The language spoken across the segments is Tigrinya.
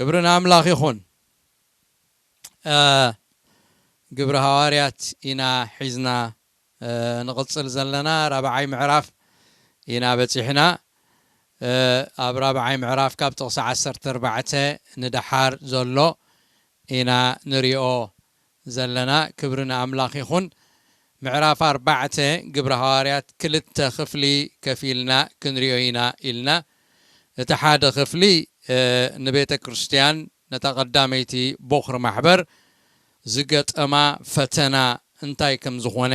ክብሪ ንኣምላኽ ይኹን። እ፣ ግብሪ ሃዋርያት ኢና ሒዝና፣ እ፣ ንቕጽል ዘለና። ራብዓይ ምዕራፍ ኢና በጺሕና። እ፣ ኣብ ራብዓይ ምዕራፍ ካብ ጥቕሲ ዓሰርተ ኣርባዕተ ንደሓር ዘሎ ኢና ንሪኦ ዘለና። ክብሪ ንኣምላኽ ይኹን። ምዕራፍ ኣርባዕተ ግብሪ ሃዋርያት ክልተ ክፍሊ ከፊልና ክንሪኦ ኢና ኢልና። እቲ ሓደ ክፍሊ፣ እ፣ ንቤተ ክርስቲያን፣ ነታ ቀዳመይቲ ቦኽሪ ማሕበር ዝገጠማ ፈተና እንታይ ከም ዝኾነ፣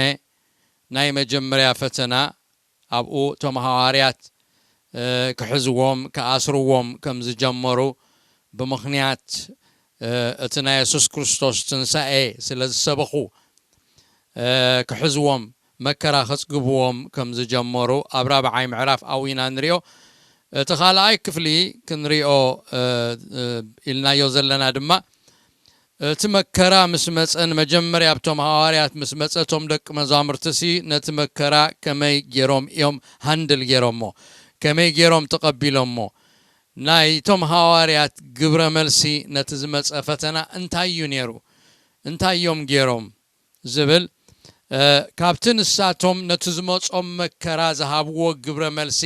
ናይ መጀመርያ ፈተና ኣብኡ እቶም ሃዋርያት፣ እ፣ ክሕዝዎም፣ ክኣስርዎም ከም ዝጀመሩ፣ ብምኽንያት፣ እ፣ እቲ ናይ የሱስ ክርስቶስ ትንሳኤ ስለ ዝሰበኹ፣ እ፣ ክሕዝዎም፣ መከራ ከጽግብዎም ከም ዝጀመሩ ኣብ ራብዓይ ምዕራፍ ኣብኡ ኢና ንሪኦ። እቲ ካልኣይ ክፍሊ ክንሪኦ፣ እ፣ እ፣ ኢልናዮ ዘለና ድማ፣ እቲ መከራ ምስ መጸ፣ ንመጀመርያ ኣብቶም ሃዋርያት ምስ መጸ፣ እቶም ደቂ መዛሙርትሲ ነቲ መከራ ከመይ ገይሮም እዮም ሃንድል ገይሮሞ? ከመይ ገይሮም ተቐቢሎሞ? ናይቶም ሃዋርያት ግብረ መልሲ ነቲ ዝመጸ ፈተና እንታይ እዩ ነይሩ? እንታይ እዮም ገይሮም? ዝብል፣ እ፣ ካብቲ ንሳቶም ነቲ ዝመጾም መከራ ዝሃብዎ ግብረ መልሲ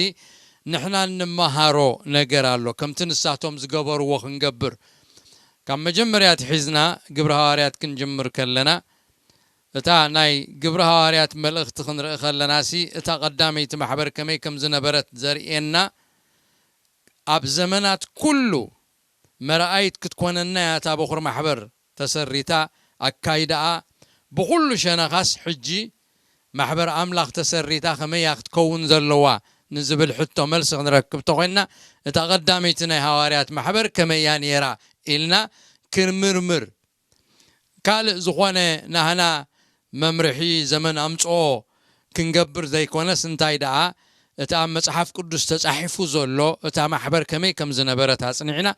ንሕና እንመሃሮ ነገር ኣሎ። ከምቲ ንሳቶም ዝገበርዎ ክንገብር፣ ካብ መጀመርያ ኣትሒዝና ግብሪ ሃዋርያት ክንጅምር ከለና፣ እታ ናይ ግብሪ ሃዋርያት መልእኽቲ ክንርኢ ከለናሲ፣ እታ ቀዳመይቲ ማሕበር ከመይ ከም ዝነበረት ዘርእየና፣ ኣብ ዘመናት ኩሉ መርኣይት ክትኮነና እያ እታ በኹር ማሕበር ተሰሪታ። ኣካይዳኣ ብኹሉ ሸነኻስ፣ ሕጂ ማሕበር ኣምላኽ ተሰሪታ ከመይ እያ ክትከውን ዘለዋ ንዝብል ሕቶ መልሲ ክንረክብ ተኾይንና፣ እታ ቀዳመይቲ ናይ ሃዋርያት ማሕበር ከመይ እያ ነይራ ኢልና ክንምርምር፣ ካልእ ዝኾነ ናህና መምርሒ ዘመን ኣምጽኦ ክንገብር ዘይኮነስ፣ እንታይ ደኣ፣ እቲ ኣብ መጽሓፍ ቅዱስ ተጻሒፉ ዘሎ፣ እታ ማሕበር ከመይ ከም ዝነበረት ኣጽኒዕና፣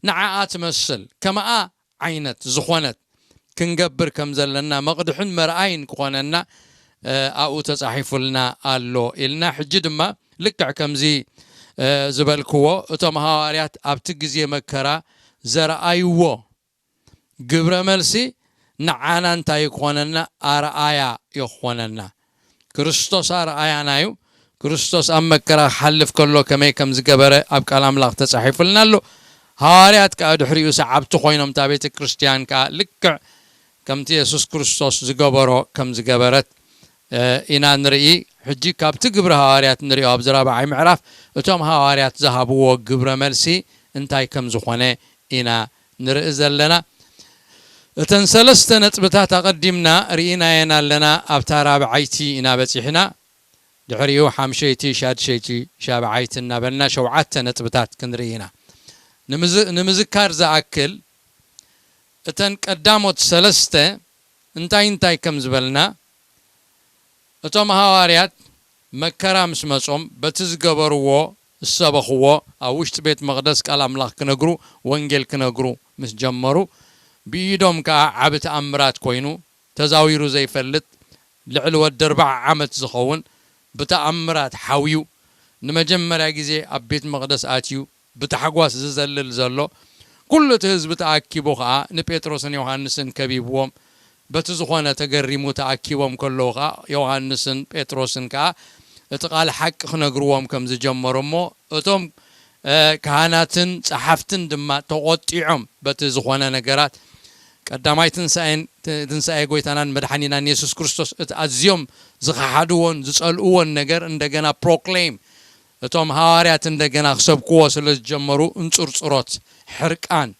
ንዓኣ ትመስል፣ ከማኣ ዓይነት ዝኾነት ክንገብር ከም ዘለና መቕድሕን መርኣይን ክኾነና፣ እ፣ ኣብኡ ተጻሒፉልና ኣሎ ኢልና። ሕጂ ድማ ልክዕ ከምዚ፣ እ፣ ዝበልክዎ፣ እቶም ሃዋርያት ኣብቲ ግዜ መከራ ዘርኣይዎ ግብረ መልሲ ንዓና እንታይ ክኾነና? ኣርኣያ ይኾነና። ክርስቶስ ኣርኣያና እዩ። ክርስቶስ ኣብ መከራ ክሓልፍ ከሎ ከመይ ከም ዝገበረ ኣብ ቃል ኣምላኽ ተጻሒፉልና ኣሎ። ሃዋርያት ከኣ ድሕሪኡ ሰዓብቲ ኮይኖም፣ እታ ቤተ ክርስቲያን ከኣ ልክዕ ከምቲ የሱስ ክርስቶስ ዝገበሮ ከም ዝገበረት፣ እ፣ ኢና ንርኢ። ሕጂ ካብቲ ግብሪ ሃዋርያት ንሪኦ ኣብዚ ራብዓይ ምዕራፍ እቶም ሃዋርያት ዝሃብዎ ግብረ መልሲ እንታይ ከም ዝኾነ ኢና ንርኢ ዘለና። እተን ሰለስተ ነጥብታት ኣቐዲምና ርኢናየን ኣለና። ኣብታ ራብዓይቲ ኢና በጺሕና። ድሕሪኡ ሓምሸይቲ፣ ሻድሸይቲ፣ ሻብዓይቲ እናበልና ሸውዓተ ነጥብታት ክንርኢ ኢና። ንምዝ-፣ ንምዝካር ዝኣክል፣ እተን ቀዳሞት ሰለስተ እንታይ እንታይ ከም ዝበልና፣ እቶም ሃዋርያት መከራ ምስ መጾም፣ በቲ ዝገበርዎ፣ ዝሰበኽዎ፣ ኣብ ውሽጢ ቤት መቕደስ ቃል ኣምላኽ ክነግሩ፣ ወንጌል ክነግሩ ምስ ጀመሩ፣ ብኢዶም ከኣ ዓቢ ተኣምራት ኮይኑ፣ ተዛዊሩ ዘይፈልጥ፣ ልዕሊ ወዲ ኣርብዓ ዓመት ዝኸውን ብተኣምራት ሓውዩ፣ ንመጀመርያ ግዜ ኣብ ቤት መቕደስ ኣትዩ፣ ብታሕጓስ ዝዘልል ዘሎ፣ ኩሉ እቲ ህዝቢ ተኣኪቡ ኸኣ ንጴጥሮስን ዮሃንስን ከቢብዎም፣ በቲ ዝኾነ ተገሪሙ ተኣኪቦም ከለዉ ኸኣ፣ ዮሃንስን ጴጥሮስን ከኣ እቲ ቃል ሓቂ ክነግርዎም ከም ዝጀመሩ እሞ፣ እቶም፣ እ፣ ካህናትን ጸሓፍትን ድማ ተቖጢዖም በቲ ዝኾነ ነገራት። ቀዳማይ ትንሳኤን፣ ት-፣ ትንሳኤ ጎይታናን መድሓኒናን የሱስ ክርስቶስ፣ እቲ ኣዝዮም ዝኸሓድዎን ዝጸልእዎን ነገር እንደገና ፕሮክሌም፣ እቶም ሃዋርያት እንደገና ክሰብክዎ ስለ ዝጀመሩ፣ እንጽርጽሮት፣ ሕርቃን፣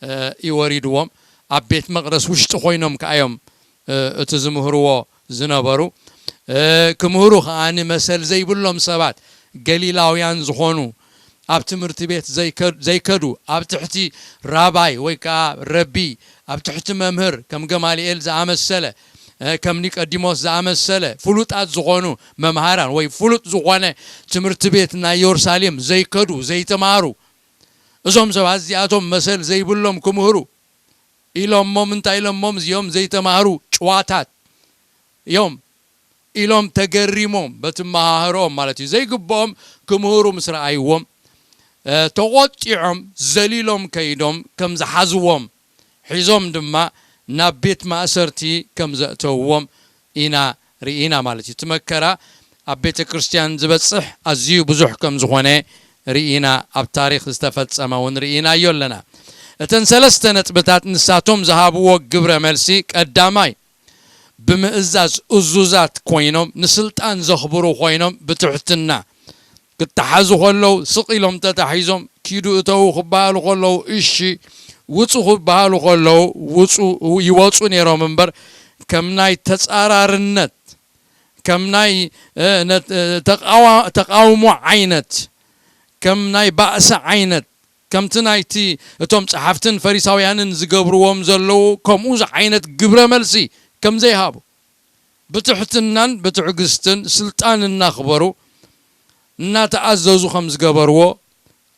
እ፣ እዩ ወሪድዎም። ኣብ ቤት መቕደስ ውሽጢ ኮይኖም ከኣ እዮም፣ እ፣ እቲ ዝምህርዎ ዝነበሩ። እ፣ ክምህሩ ከኣ መሰል ዘይብሎም ሰባት፣ ገሊላውያን ዝኾኑ፣ ኣብ ትምህርቲ ቤት ዘይከ-፣ ዘይከዱ፣ ኣብ ትሕቲ ራባይ ወይ ከኣ ረቢ፣ ኣብ ትሕቲ መምህር ከም ገማልኤል ዝኣመሰለ፣ እ፣ ከም ኒቆዲሞስ ዝኣመሰለ ፍሉጣት ዝኾኑ መምሃራን ወይ ፍሉጥ ዝኾነ ትምህርቲ ቤት ናይ የሩሳሌም ዘይከዱ፣ ዘይተማሃሩ፣ እዞም ሰባት እዚኣቶም መሰል ዘይብሎም ክምህሩ ኢሎሞም፣ እንታይ ኢሎሞም? እዚኦም ዘይተማህሩ ጭዋታት እዮም ኢሎም ተገሪሞም፣ በቲ መሃህርኦም ማለት እዩ። ዘይግብኦም ክምህሩ ምስ ረኣይዎም፣ ተቖጢዖም ዘሊሎም ከይዶም ከም ዝሓዝዎም፣ ሒዞም ድማ ናብ ቤት ማእሰርቲ ከም ዘእተውዎም ኢና ርኢና ማለት እዩ። እቲ መከራ ኣብ ቤተ ክርስቲያን ዝበጽሕ ኣዝዩ ብዙሕ ከም ዝኾነ ርኢና፣ ኣብ ታሪኽ ዝተፈጸመ እውን ርኢናዮ ኣለና። እተን ሰለስተ ነጥብታት ንሳቶም ዝሃብዎ ግብረ መልሲ፣ ቀዳማይ፣ ብምእዛዝ እዙዛት ኮይኖም፣ ንስልጣን ዘኽብሩ ኮይኖም፣ ብትሕትና ክተሓዙ ከለዉ፣ ስቕ ኢሎም ተታሒዞም፣ ኪዱ እተዉ ክበሃሉ ከለዉ፣ እሺ፣ ውጹ ክበሃሉ ከለዉ፣ ውጹ፣ ይወጹ ነይሮም እምበር፣ ከም ናይ ተጻራርነት፣ ከም ናይ፣ እ፣ ነት-፣ እ፣ ተቃዋ-፣ ተቃውሞ ዓይነት፣ ከም ናይ ባእሲ ዓይነት፣ ከምቲ ናይቲ እቶም ጸሓፍትን ፈሪሳውያንን ዝገብርዎም ዘለዉ፣ ከምኡ ዝዓይነት ግብረ መልሲ ከም ዘይሃቡ፣ ብትሕትናን ብትዕግስትን ስልጣን እናኽበሩ፣ እናተኣዘዙ ከም ዝገበርዎ፣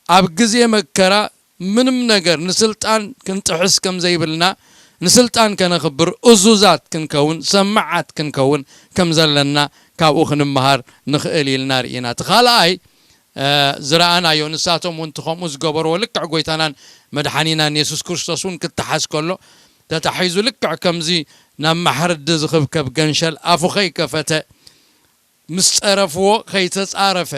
ኣብ ግዜ መከራ ምንም ነገር ንስልጣን ክንጥሕስ ከም ዘይብልና፣ ንስልጣን ከነኽብር እዙዛት ክንከውን፣ ሰማዓት ክንከውን ከም ዘለና ካብኡ ክንመሃር ንኽእል ኢልና ርኢና። እቲ ካልኣይ፣ እ፣ ዝረኣናዮ፣ ንሳቶም እውን እቲ ከምኡ ዝገበርዎ፣ ልክዕ ጎይታናን መድሓኒናን የሱስ ክርስቶስ እውን ክተሓዝ ከሎ፣ ተታሒዙ ልክዕ ከምዚ ናብ ማሕርዲ ዝኽብከብ ገንሸል ኣፉ ከይከፈተ፣ ምስ ጸረፍዎ ከይተጻረፈ፣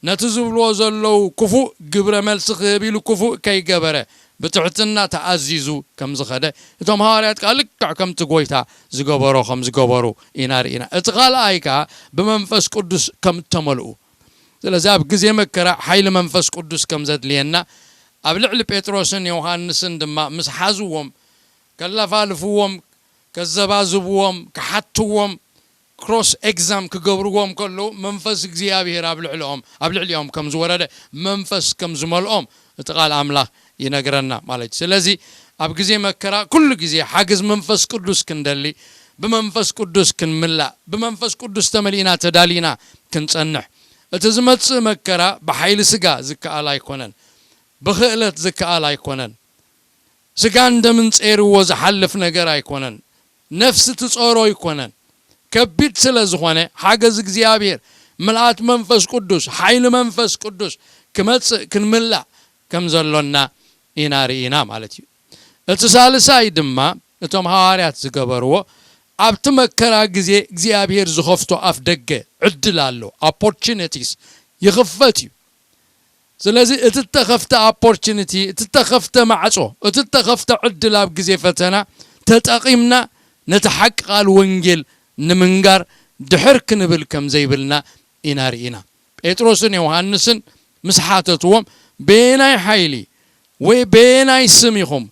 ነቲ ዝብልዎ ዘለዉ ክፉእ ግብረ መልሲ ክህብ ኢሉ ክፉእ ከይገበረ፣ ብትሕትና ተኣዚዙ ከም ዝኸደ፣ እቶም ሃዋርያት ከኣ ልክዕ ከምቲ ጎይታ ዝገበሮ ከም ዝገበሩ ኢና ርኢና። እቲ ካልኣይ ከኣ ብመንፈስ ቅዱስ ከም እተመልኡ። ስለዚ ኣብ ግዜ መከራ ሓይሊ መንፈስ ቅዱስ ከም ዘድልየና፣ ኣብ ልዕሊ ጴጥሮስን ዮሃንስን ድማ ምስ ሓዝዎም፣ ከለፋልፍዎም፣ ከዘባዝብዎም፣ ክሓትዎም፣ ክሮስ ኤግዛም ክገብርዎም ከለዉ፣ መንፈስ እግዚኣብሔር ኣብ ልዕሊኦም፣ ኣብ ልዕሊኦም ከም ዝወረደ፣ መንፈስ ከም ዝመልኦም እቲ ቃል ኣምላኽ ይነግረና ማለት እዩ። ስለዚ ኣብ ግዜ መከራ ኩሉ ግዜ ሓገዝ መንፈስ ቅዱስ ክንደሊ፣ ብመንፈስ ቅዱስ ክንምላእ፣ ብመንፈስ ቅዱስ ተመሊእና ተዳሊና ክንጸንሕ። እቲ ዝመጽእ መከራ ብሓይሊ ስጋ ዝከኣል ኣይኮነን፣ ብኽእለት ዝከኣል ኣይኮነን። ስጋን ደምን ጸይርዎ ዝሓልፍ ነገር ኣይኮነን። ነፍሲ ትጸሮ ኣይኮነን። ከቢድ ስለ ዝኾነ፣ ሓገዝ እግዚኣብሔር፣ ምልኣት መንፈስ ቅዱስ፣ ሓይሊ መንፈስ ቅዱስ ክመጽእ፣ ክንምላእ ከም ዘሎና ኢና ርኢና ማለት እዩ። እቲ ሳልሳይ ድማ፣ እቶም ሃዋርያት ዝገበርዎ፣ ኣብቲ መከራ ግዜ እግዚኣብሔር ዝኸፍቶ ኣፍ ደገ፣ ዕድል ኣሎ፣ ኦፖርቹኒቲስ ይኽፈት እዩ። ስለዚ እቲ እተኸፍተ ኦፖርቹኒቲ፣ እቲ እተኸፍተ ማዕጾ፣ እቲ እተኸፍተ ዕድል ኣብ ግዜ ፈተና ተጠቒምና ነቲ ሓቂ ቃል ወንጌል ንምንጋር ድሕር ክንብል ከም ዘይብልና ኢና ርኢና። ጴጥሮስን ዮሃንስን ምስ ሓተትዎም፣ በየናይ ሓይሊ ወይ በየናይ ስም ኢኹም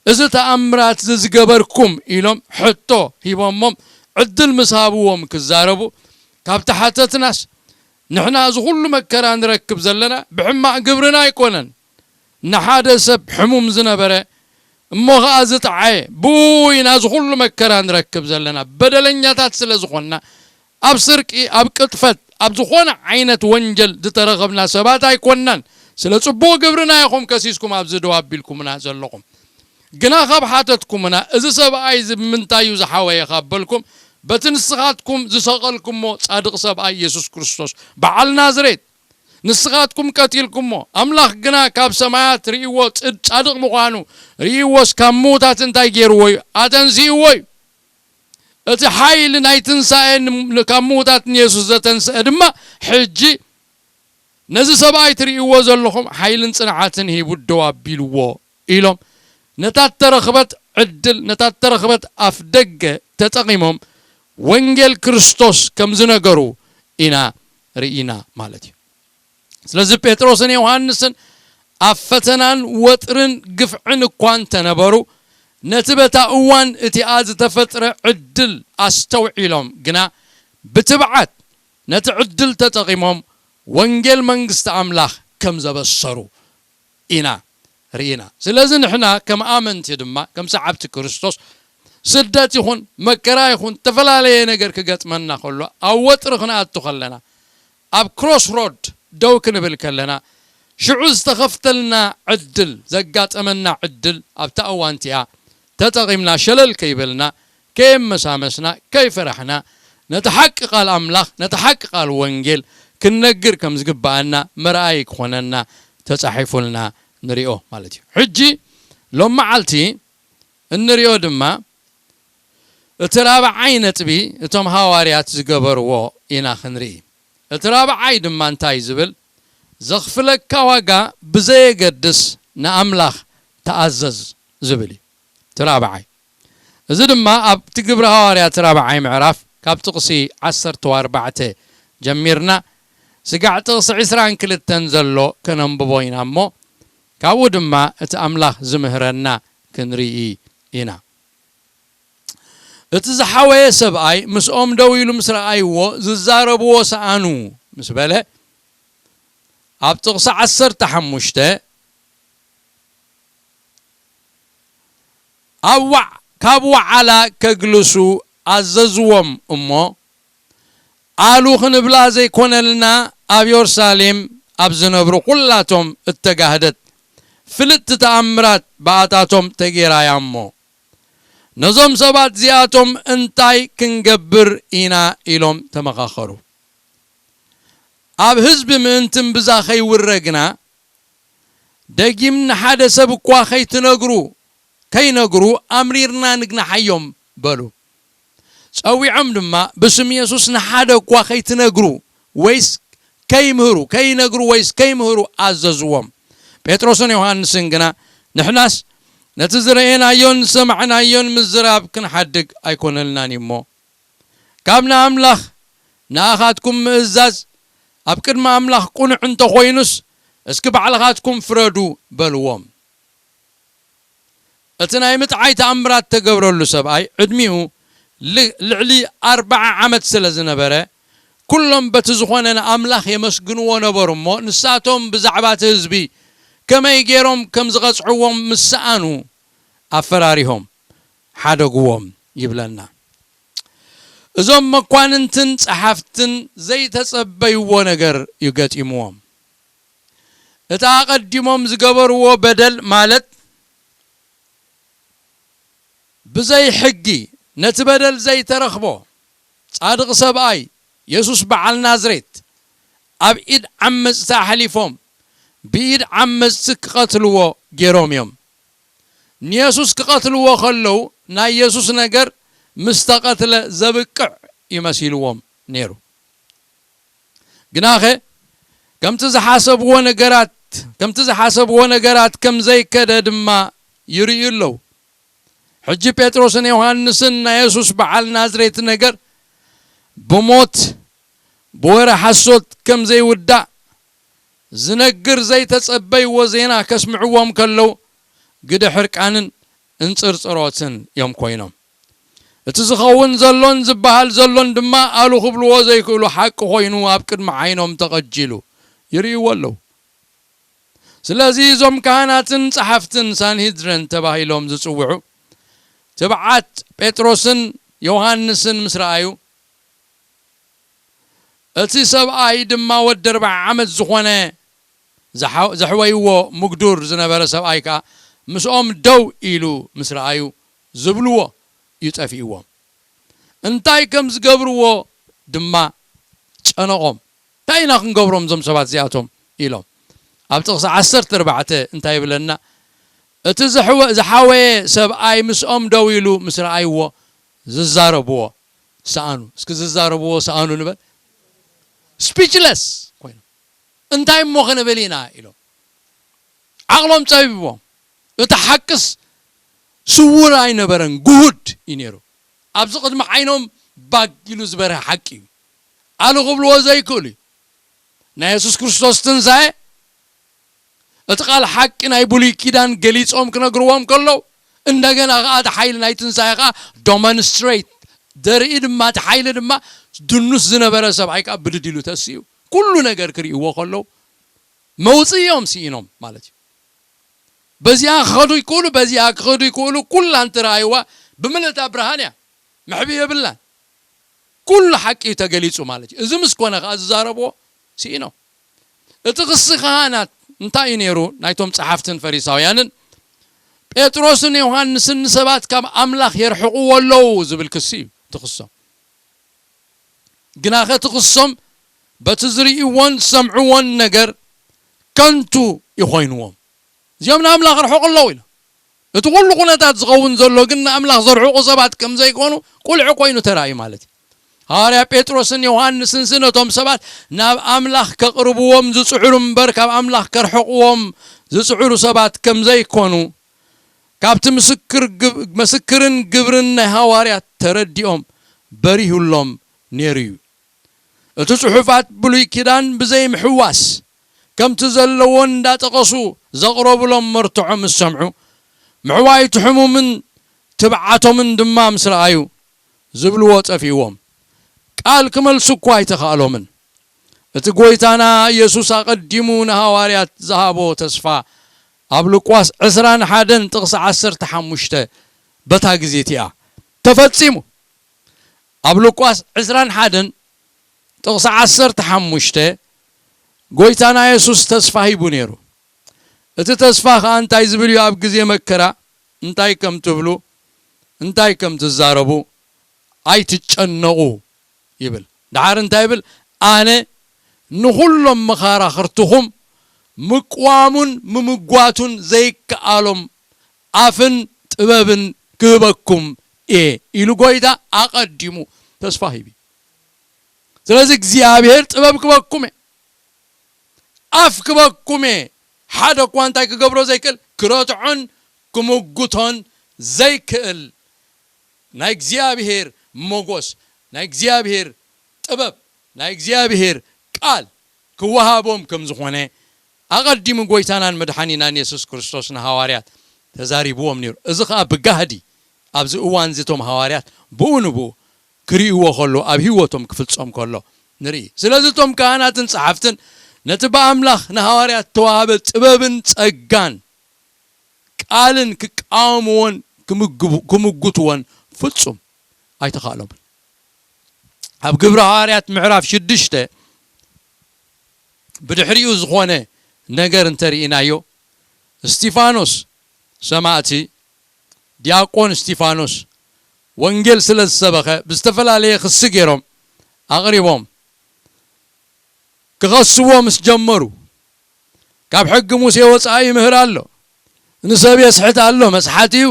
እዚ ተኣምራት እዚ ዝገበርኩም? ኢሎም ሕቶ ሂቦሞም ዕድል ምስ ሃብዎም ክዛረቡ፣ ካብቲ ሓተትናስ ንሕና እዚ ኩሉ መከራ ንረክብ ዘለና ብሕማቕ ግብርና ኣይኮነን። ንሓደ ሰብ ሕሙም ዝነበረ እሞ ኸኣ ዝጠዓየ፣ ብኡ ኢና እዚ ኩሉ መከራ ንረክብ ዘለና። በደለኛታት ስለ ዝኾንና፣ ኣብ ስርቂ፣ ኣብ ቅጥፈት፣ ኣብ ዝኾነ ዓይነት ወንጀል ዝተረኸብና ሰባት ኣይኮንናን። ስለ ጽቡቕ ግብርና ኢኹም ከሲስኩም ኣብዚ ደው ኣቢልኩምና ዘለኹም። ግና ካብ ሓተትኩምና፣ እዚ ሰብኣይ እዚ ብምንታይ እዩ ዝሓወየ ካብ በልኩም፣ በቲ ንስኻትኩም ዝሰቐልኩሞ ጻድቕ ሰብኣይ የሱስ ክርስቶስ በዓል ናዝሬት፣ ንስኻትኩም ቀቲልኩሞ፣ ኣምላኽ ግና ካብ ሰማያት ርእይዎ ጽድ-፣ ጻድቕ ምዃኑ ርእይዎስ ካብ ምዉታት እንታይ ገይርዎ እዩ? ኣተንሲእዎ እዩ። እቲ ሓይሊ ናይ ትንሳኤ ን-፣ ን-፣ ካብ ምዉታት ንየሱስ ዘተንስአ ድማ ሕጂ ነዚ ሰብኣይ ትርእይዎ ዘለኹም ሓይልን ጽንዓትን ሂቡ ደው ኣቢልዎ ኢሎም ነታ እተረኽበት ዕድል፣ ነታ እተረኽበት ኣፍ ደገ ተጠቒሞም ወንጌል ክርስቶስ ከም ዝነገሩ ኢና ርኢና ማለት እዩ። ስለዚ ጴጥሮስን ዮሃንስን ኣብ ፈተናን ወጥርን ግፍዕን እኳ እንተነበሩ፣ ነቲ በታ እዋን እቲኣ ዝተፈጥረ ዕድል ኣስተውዒሎም ግና ብትብዓት ነቲ ዕድል ተጠቒሞም ወንጌል መንግስቲ ኣምላኽ ከም ዘበሰሩ ኢና ርኢና። ስለዚ ንሕና ከም ኣመንቲ ድማ፣ ከም ሰዓብቲ ክርስቶስ፣ ስደት ይኹን መከራ ይኹን እተፈላለየ ነገር ክገጥመና ከሎ፣ ኣብ ወጥሪ ክንኣቱ ከለና፣ ኣብ ክሮስ ሮድ ደው ክንብል ከለና፣ ሽዑ ዝተኸፍተልና ዕድል፣ ዘጋጠመና ዕድል ኣብታ እዋን እቲኣ ተጠቒምና ሸለል ከይበልና፣ ከየመሳመስና፣ ከይፈራሕና፣ ነቲ ሓቂ ቃል ኣምላኽ፣ ነቲ ሓቂ ቃል ወንጌል ክንነግር ከም ዝግብኣና መርኣዪ ክኾነና ተጻሒፉልና ንሪኦ ማለት እዩ። ሕጂ ሎም መዓልቲ እንሪኦ ድማ እቲ ራብዓይ ነጥቢ እቶም ሃዋርያት ዝገበርዎ ኢና ክንርኢ። እቲ ራብዓይ ድማ እንታይ ዝብል? "ዘኽፍለካ ዋጋ ብዘየገድስ ንኣምላኽ ተኣዘዝ" ዝብል እዩ። እቲ ራብዓይ፣ እዚ ድማ ኣብቲ ግብሪ ሃዋርያት ራብዓይ ምዕራፍ ካብ ጥቕሲ ዓሰርተ ኣርባዕተ ጀሚርና ስጋዕ ጥቕሲ ዕስራን ክልተን ዘሎ ከነንብቦ ኢና እሞ፣ ካብኡ ድማ እቲ ኣምላኽ ዝምህረና ክንርኢ ኢና። እቲ ዝሓወየ ሰብኣይ ምስኦም ደው ኢሉ ምስ ረኣይዎ፣ ዝዛረብዎ ሰኣኑ ምስ በለ፣ ኣብ ጥቕሲ ዓሰርተ ሓሙሽተ፣ ኣብ ዋ-፣ ካብ ወዓላ ከግልሱ ኣዘዝዎም እሞ፣ ኣሉ ክንብላ ዘይኮነልና፣ ኣብ የሩሳሌም ኣብ ዝነብሩ ኩላቶም እተጋህደት ፍልጥቲ ተኣምራት ብኣታቶም ተጌራ እያ እሞ፣ ነዞም ሰባት እዚኣቶም እንታይ ክንገብር ኢና? ኢሎም ተመኻኸሩ። ኣብ ህዝቢ ምእንቲ እምብዛ ከይውረ ግና፣ ደጊም ንሓደ ሰብ እኳ ከይትነግሩ፣ ከይነግሩ ኣምሪርና ንግናሓዮም በሉ። ጸዊዖም ድማ፣ ብስም የሱስ ንሓደ እኳ ከይትነግሩ ወይስ ከይምህሩ፣ ከይነግሩ ወይስ ከይምህሩ ኣዘዝዎም። ጴጥሮስን ዮሃንስን ግና፣ ንሕናስ ነቲ ዝረኤናዮን ዝሰማዕናዮን ምዝራብ ክንሓድግ ኣይኮነልናን እዩ እሞ፣ ካብ ንኣምላኽ ንኣኻትኩም ምእዛዝ ኣብ ቅድሚ ኣምላኽ ቅኑዕ እንተኾይኑስ፣ እስኪ ባዕልኻትኩም ፍረዱ በልዎም። እቲ ናይ ምጥዓይ ተኣምራት ተገብረሉ ሰብኣይ ዕድሚኡ ል-፣ ልዕሊ ኣርብዓ ዓመት ስለ ዝነበረ፣ ኩሎም በቲ ዝኾነ ንኣምላኽ የመስግንዎ ነበሩ እሞ፣ ንሳቶም ብዛዕባ እቲ ህዝቢ ከመይ ገይሮም ከም ዝቐጽዕዎም ምስ ሰኣኑ፣ ኣፈራሪሆም ሓደግዎም ይብለና። እዞም መኳንንትን ጸሓፍትን ዘይተጸበይዎ ነገር እዩ ገጢምዎም። እቲ ኣቐዲሞም ዝገበርዎ በደል፣ ማለት ብዘይ ሕጊ ነቲ በደል ዘይተረኽቦ ጻድቕ ሰብኣይ የሱስ በዓል ናዝሬት፣ ኣብ ኢድ ዓመጽቲ ኣሕሊፎም ብኢድ ዓመጽቲ ክቐትልዎ ገይሮም እዮም። ንየሱስ ክቐትልዎ ከለዉ፣ ናይ የሱስ ነገር ምስ ተቐትለ ዘብቅዕ እዩ መሲልዎም ነይሩ። ግናኸ፣ ከምቲ ዝሓሰብዎ ነገራት፣ ከምቲ ዝሓሰብዎ ነገራት ከም ዘይከደ ድማ ይርእዩ ኣለዉ። ሕጂ ጴጥሮስን ዮሃንስን ናይ የሱስ በዓል ናዝሬት ነገር ብሞት፣ ብወረ ሓሶት ከም ዘይውዳእ ዝነግር ዘይተጸበይዎ ዜና ከስምዕዎም ከለዉ፣ ግደ ሕርቃንን እንጽርጽሮትን እዮም ኮይኖም። እቲ ዝኸውን ዘሎን ዝበሃል ዘሎን ድማ ኣሉ ክብልዎ ዘይክእሉ ሓቂ ኮይኑ ኣብ ቅድሚ ዓይኖም ተቐጂሉ ይርእይዎ ኣለዉ። ስለዚ እዞም ካህናትን ጸሓፍትን ሳንሂድረን ተባሂሎም ዝጽውዑ ትብዓት ጴጥሮስን ዮሃንስን ምስ ረኣዩ፣ እቲ ሰብኣይ ድማ ወዲ ኣርብዓ ዓመት ዝኾነ ዝሓ-፣ ዘሕወይዎ ምጉዱር ዝነበረ ሰብኣይ ከኣ ምስኦም ደው ኢሉ ምስ ረኣዩ፣ ዝብልዎ እዩ ጠፊእዎም። እንታይ ከም ዝገብርዎ ድማ ጨነቖም። "እንታይ ኢና ክንገብሮም እዞም ሰባት እዚኣቶም?" ኢሎም። ኣብ ጥቕሲ ዓሰርተ ኣርባዕተ እንታይ ይብለና? እቲ ዝሕወ-፣ ዝሓወየ ሰብኣይ ምስኦም ደው ኢሉ ምስ ረኣይዎ፣ ዝዛረብዎ ሰኣኑ። እስኪ ዝዛረብዎ ሰኣኑ ንበል። ስፒችለስ ኮይኖም፣ "እንታይ እሞ ክንብል ኢና?" ኢሎም። ዓቕሎም ጸቢብዎም። እቲ ሓቅስ ስዉር ኣይነበረን፣ ግሁድ እዩ ነይሩ። ኣብዚ ቅድሚ ዓይኖም ባግ ኢሉ ዝበርሀ ሓቂ እዩ። ኣሉ ክብልዎ ዘይክእሉ እዩ። ናይ የሱስ ክርስቶስ ትንሳኤ፣ እቲ ቃል ሓቂ ናይ ብሉይ ኪዳን ገሊጾም ክነግርዎም ከለዉ፣ እንደገና ከኣ እቲ ሓይሊ ናይ ትንሳኤ ከኣ ዶመንስትሬት ዘርኢ ድማ፣ እቲ ሓይሊ ድማ ድኑስ ዝነበረ ሰብኣይ ከኣ ብድድ ኢሉ ተሲኡ። ኩሉ ነገር ክርእይዎ ከለዉ፣ መውጽኢኦም ስኢኖም ማለት እዩ። በዚኣ ክኸዱ ይክእሉ፣ በዚኣ ክኸዱ ይክእሉ፣ ኩላ እንትረኣይዋ ብምልእታ ብርሃን እያ፣ መሕብኢ የብላን። ኩሉ ሓቂ እዩ ተገሊጹ ማለት እዩ። እዚ ምስ ኮነ ከኣ ዝዛረብዎ ስኢኖም። እቲ ክሲ ካህናት እንታይ እዩ ነይሩ? ናይቶም ጸሓፍትን ፈሪሳውያንን፣ ጴጥሮስን ዮሃንስን ንሰባት ካብ ኣምላኽ የርሕቕዎ ኣለዉ ዝብል ክሲ እዩ እቲ ክሶም። ግናኸ እቲ ክሶም በቲ ዝርእይዎን ዝሰምዕዎን ነገር ከንቱ ይኾይንዎም። እዚኦም ንኣምላኽ ርሑቕ ኣለዉ ኢሉ። እቲ ኩሉ ኩነታት ዝኸውን ዘሎ ግን ንኣምላኽ ዘርሕቑ ሰባት ከም ዘይኮኑ ቁልዒ ኮይኑ ተራእዩ ማለት እዩ። ሃዋርያ ጴጥሮስን ዮሃንስን ሲ ነቶም ሰባት ናብ ኣምላኽ ከቕርብዎም ዝጽዕሩ እምበር ካብ ኣምላኽ ከርሕቕዎም ዝጽዕሩ ሰባት ከም ዘይኮኑ ካብቲ ምስክር ግብ-፣ ምስክርን ግብርን ናይ ሃዋርያት ተረዲኦም በሪሁሎም ነይሩ እዩ። እቲ ጽሑፋት ብሉይ ኪዳን ብዘይ ምሕዋስ ከምቲ ዘለዎ እንዳጠቐሱ ዘቕረቡሎም መርትዖ ምስ ሰምዑ፣ ምሕዋይ እቲ ሕሙምን ትብዓቶምን ድማ ምስ ረኣዩ፣ ዝብልዎ ጠፊእዎም። ቃል ክመልሱ እኳ ኣይተኻእሎምን። እቲ ጐይታና ኢየሱስ ኣቐዲሙ ንሃዋርያት ዝሃቦ ተስፋ ኣብ ሉቃስ ዕስራን ሓደን ጥቕሲ ዓሰርተ ሓሙሽተ በታ ግዜ እቲኣ ተፈጺሙ። ኣብ ሉቃስ ዕስራን ሓደን ጥቕሲ ዓሰርተ ሓሙሽተ ጐይታና የሱስ ተስፋ ሂቡ ነይሩ። እቲ ተስፋ ኸኣ እንታይ ዝብል እዩ? ኣብ ግዜ መከራ እንታይ ከም ትብሉ፣ እንታይ ከም ትዛረቡ ኣይትጨነቑ ይብል። ደሓር እንታይ ይብል? ኣነ ንኹሎም መኻራኽርትኹም ምቅዋሙን ምምጓቱን ዘይከኣሎም ኣፍን ጥበብን ክህበኩም እየ ኢሉ ጐይታ ኣቐዲሙ ተስፋ ሂቡ። ስለዚ እግዚኣብሔር ጥበብ ክበኩም እየ፣ ኣፍ ክበኩም እየ። ሓደ እኳ እንታይ ክገብሮ ዘይክእል፣ ክረትዖን ክምጉቶን ዘይክእል ናይ እግዚኣብሔር ሞጎስ፣ ናይ እግዚኣብሔር ጥበብ፣ ናይ እግዚኣብሔር ቃል ክወሃቦም ከም ዝኾነ ኣቐዲሙ ጐይታናን መድሓኒናን የሱስ ክርስቶስ ንሃዋርያት ተዛሪብዎም ነይሩ። እዚ ኸኣ ብጋህዲ ኣብዚ እዋን እዚ እቶም ሃዋርያት ብኡ ንብኡ ክርእይዎ ከሎ፣ ኣብ ህይወቶም ክፍጸም ከሎ ንርኢ። ስለዚ እቶም ካህናትን ጸሓፍትን ነቲ ብኣምላኽ ንሃዋርያት እተዋህበ ጥበብን ጸጋን ቃልን ክቃወምዎን ክምግቡ-፣ ክምጉትዎን ፍጹም ኣይተኻእሎምን። ኣብ ግብሪ ሃዋርያት ምዕራፍ ሽዱሽተ ብድሕሪኡ ዝኾነ ነገር እንተርኢናዮ፣ እስጢፋኖስ ሰማእቲ፣ ዲያቆን እስጢፋኖስ ወንጌል ስለ ዝሰበኸ ብዝተፈላለየ ክሲ ገይሮም ኣቕሪቦም ክኸስዎ ምስ ጀመሩ፣ ካብ ሕጊ ሙሴ ወጻኢ ይምህር ኣሎ፣ ንሰብ የስሕት ኣሎ፣ መስሓት እዩ፣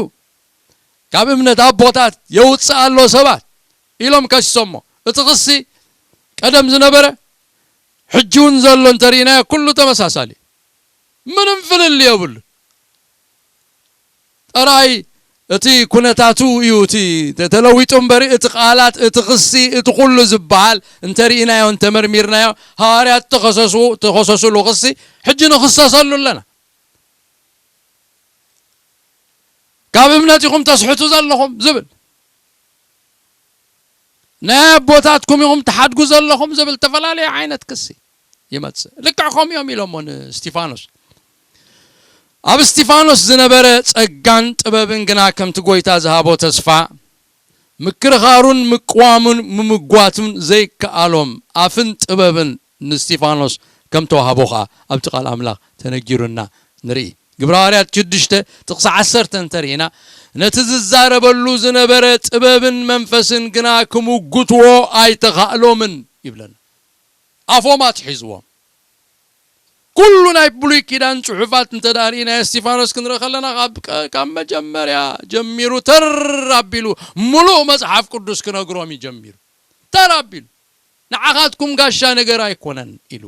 ካብ እምነት ኣቦታት የውጽእ ኣሎ ሰባት ኢሎም ከሲሶሞ። እቲ ክሲ ቀደም ዝነበረ ሕጂ እውን ዘሎ እንተርኢናዮ ኩሉ ተመሳሳሊ፣ ምንም ፍልልይ የብሉን። ጥራይ እቲ ኩነታቱ እዩ እቲ ተ-፣ ተለዊጡ እምበሪ፣ እቲ ቃላት፣ እቲ ክሲ፣ እቲ ኩሉ ዝበሃል እንተርኢናዮ፣ እንተመርሚርናዮ፣ ሃዋርያት ተኸሰሱ-፣ ተኸሰሱሉ ክሲ ሕጂ ንኽሰሰሉ ኣለና። ካብ እምነት ኢኹም ተስሕቱ ዘለኹም ዝብል፣ ናይ ኣቦታትኩም ኢኹም ትሓድጉ ዘለኹም ዝብል ዝተፈላለየ ዓይነት ክሲ ይመጽእ። ልክዕ ከምኡ እዮም ኢሎሞ ንእስጢፋኖስ። ኣብ እስጢፋኖስ ዝነበረ ጸጋን ጥበብን ግና ከምቲ ጐይታ ዝሃቦ ተስፋ ምክርኻሩን ምቅዋሙን ምምጓቱን ዘይከኣሎም ኣፍን ጥበብን ንእስጢፋኖስ ከም ተዋህቦ ኸኣ ኣብቲ ቃል ኣምላኽ ተነጊሩና ንርኢ። ግብረ ሃዋርያት ሽዱሽተ ጥቕሲ ዓሰርተ እንተ ርኢና፣ ነቲ ዝዛረበሉ ዝነበረ ጥበብን መንፈስን ግና ክምጉትዎ ኣይተኻእሎምን ይብለና። ኣፎም ኣትሒዝዎም። ኩሉ ናይ ብሉይ ኪዳን ጽሑፋት እንተ ደኣ ርኢናዮ፣ እስጢፋኖስ ክንርኢ ከለና፣ ካብ ቀ-፣ ካብ መጀመርያ ጀሚሩ ተር ኣቢሉ ምሉእ መጽሓፍ ቅዱስ ክነግሮም እዩ ጀሚሩ። ተር ኣቢሉ፣ "ንዓኻትኩም ጋሻ ነገር ኣይኮነን" ኢሉ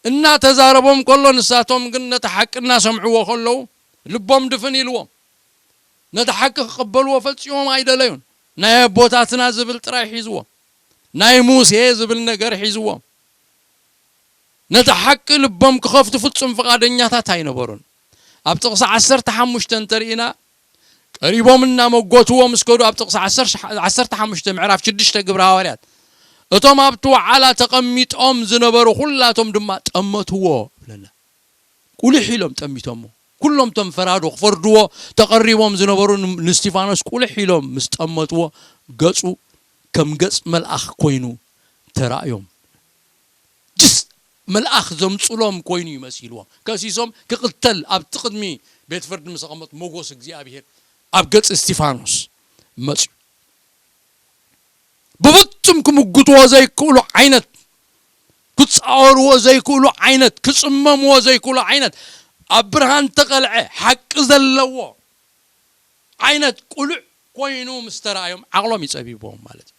እናተዛረቦም ከሎ፣ ንሳቶም ግን ነቲ ሓቂ እናሰምዕዎ ከለዉ፣ ልቦም ድፍን ኢልዎም። ነቲ ሓቂ ክቕበልዎ ፈጺሞም ኣይደለዩን። ናይ ኣቦታትና ዝብል ጥራይ ሒዝዎም። ናይ ሙሴ ዝብል ነገር ሒዝዎም። ነቲ ሓቂ ልቦም ክኸፍቱ ፍጹም ፍቓደኛታት ኣይነበሩን። ኣብ ጥቕሲ ዓሰርተ ሓሙሽተ እንተ ርኢና፣ ቀሪቦም እናመጎትዎ ምስ ከዱ፣ ኣብ ጥቕሲ ዓሰርተ፣ ዓሰርተ ሓሙሽተ ምዕራፍ ሽዱሽተ ግብረ ሃዋርያት፣ እቶም ኣብቲ ወዓላ ተቐሚጦም ዝነበሩ ኩላቶም ድማ ጠመትዎ ይብለና። ቁልሕ ኢሎም ጠሚቶሞ። ኩሎም እቶም ፈራዶ ክፈርድዎ ተቐሪቦም ዝነበሩ ን-፣ ንእስጢፋኖስ ቁልሕ ኢሎም ምስ ጠመትዎ፣ ገጹ ከም ገጽ መልኣኽ ኮይኑ ተራእዮም። ጅስ መልኣኽ ዘምጽሎም ኮይኑ እዩ መሲልዎም። ከሲሶም ክቕተል ኣብቲ ቅድሚ ቤት ፍርዲ ምስ ኣቐመጡ፣ ሞጎስ እግዚኣብሔር ኣብ ገጽ እስጢፋኖስ መጽዩ። ብፍጹም ክምጉትዎ ዘይክእሉ ዓይነት ክጻወርዎ ዘይክእሉ ዓይነት፣ ክጽመምዎ ዘይክእሉ ዓይነት፣ ኣብ ብርሃን ተቐልዐ ሓቂ ዘለዎ ዓይነት ቁሉዕ ኮይኑ ምስ ተራእዮም ዓቕሎም ይጸቢብዎም ማለት እዩ።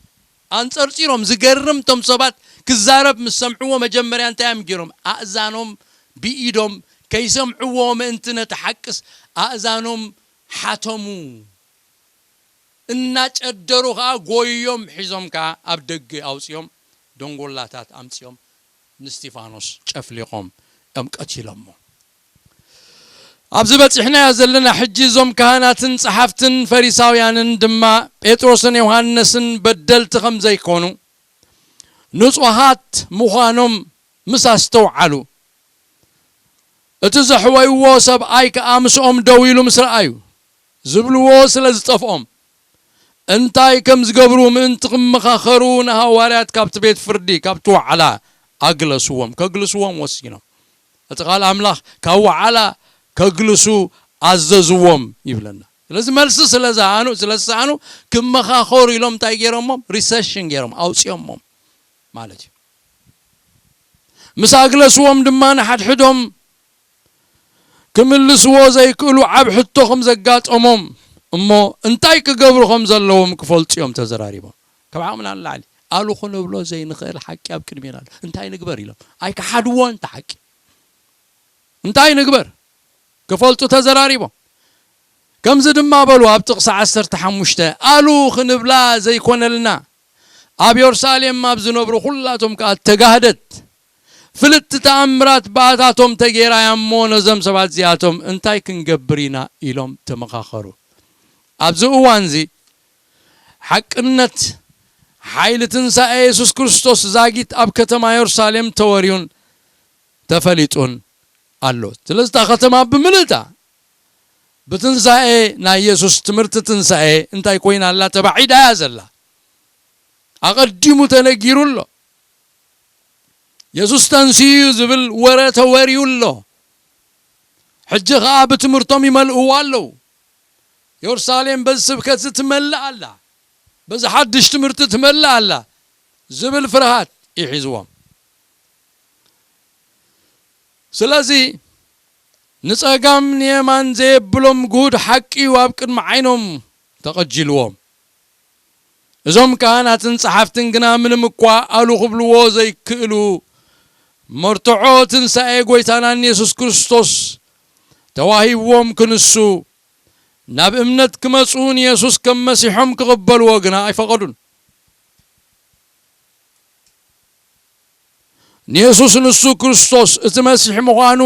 ኣንጸርጺሮም ዝገርም፣ እቶም ሰባት ክዛረብ ምስ ሰምዕዎ መጀመርያ እንታይ እዮም ገይሮም? ኣእዛኖም ብኢዶም ከይሰምዕዎ ምእንቲ ነቲ ሓቅስ ኣእዛኖም ሓተሙ። እናጨደሩ ኸኣ ጎዮም ሒዞም ከኣ ኣብ ደገ ኣውጺኦም ደንጎላታት ኣምጺኦም ንስቲፋኖስ ጨፍሊቖም እዮም ቀቲሎሞ። ኣብዚ በጺሕናዮ ዘለና ሕጂ እዞም ካህናትን ጸሓፍትን ፈሪሳውያንን ድማ ጴጥሮስን ዮሃንስን በደልቲ ከም ዘይኮኑ ንጹሃት ምዃኖም ምስ ኣስተውዓሉ፣ እቲ ዘሕወይዎ ሰብኣይ ከኣ ምስኦም ደው ኢሉ ምስ ረኣዩ፣ ዝብልዎ ስለ ዝጠፍኦም፣ እንታይ ከም ዝገብሩ ምእንቲ ክመኻኸሩ ንሃዋርያት ካብቲ ቤት ፍርዲ፣ ካብቲ ዋዕላ ኣግለስዎም፣ ከግልስዎም ወሲኖም። እቲ ቃል ኣምላኽ ካብ ዋዕላ ከግልሱ ኣዘዝዎም ይብለና። ስለዚ መልሲ ስለ ዝሃኑ፣ ስለ ዝሰኣኑ ክመኻኸሩ ኢሎም እንታይ ገይሮሞም? ሪሰሽን ገይሮም ኣውጺኦሞም ማለት እዩ። ምስ ኣግለስዎም ድማ ንሓድሕዶም ክምልስዎ ዘይክእሉ ዓብ ሕቶ ከም ዘጋጠሞም እሞ እንታይ ክገብሩ ከም ዘለዎም ክፈልጡ እዮም ተዘራሪቦም። ካብ ዓቕምና ንላዕሊ ኣሉ ክንብሎ ዘይንኽእል ሓቂ ኣብ ቅድሜና ኣሎ። እንታይ ንግበር ኢሎም ኣይከሓድዎን እቲ ሓቂ። እንታይ ንግበር ክፈልጡ ተዘራሪቦም። ከምዚ ድማ በሉ ኣብ ጥቕሲ ዓሰርተ ሓሙሽተ ኣሉ ክንብላ ዘይኮነልና ኣብ የሩሳሌም ኣብ ዝነብሩ ኩላቶም ከኣ ተጋህደት ፍልጥቲ ተኣምራት ብኣታቶም ተጌራ እያ እሞ ነዞም ሰባት እዚኣቶም እንታይ ክንገብር ኢና ኢሎም ተመኻኸሩ። ኣብዚ እዋን እዚ ሓቅነት ሓይሊ ትንሳኤ የሱስ ክርስቶስ ዛጊት ኣብ ከተማ የሩሳሌም ተወርዩን ተፈሊጡን ኣሎ። ስለዚ እታ ከተማ ብምልእታ ብትንሳኤ ናይ የሱስ ትምህርቲ ትንሳኤ እንታይ ኮይና ኣላ? ተባዒዳ እያ ዘላ። ኣቐዲሙ ተነጊሩ ኣሎ። የሱስ ተንስዩ ዝብል ወረ ተወርዩ ኣሎ። ሕጂ ኸኣ ብትምህርቶም ይመልእዋ ኣለዉ። የሩሳሌም በዚ ስብከት እዚ ትመልእ ኣላ፣ በዚ ሓድሽ ትምህርቲ ትመልእ ኣላ ዝብል ፍርሃት እዩ ሒዝዎም። ስለዚ ንጸጋም ንየማን ዘየብሎም ግሁድ ሓቂ እዩ ኣብ ቅድሚ ዓይኖም ተቐጂልዎም። እዞም ካህናትን ጸሓፍትን ግና ምንም እኳ ኣሉ ክብልዎ ዘይክእሉ መርትዖ ትንሳኤ ጐይታናን የሱስ ክርስቶስ ተዋሂብዎም ክንሱ ናብ እምነት ክመጹ ንየሱስ ከም መሲሖም ክቕበልዎ ግና ኣይፈቐዱን። ንየሱስ ንሱ ክርስቶስ እቲ መሲሕ ምዃኑ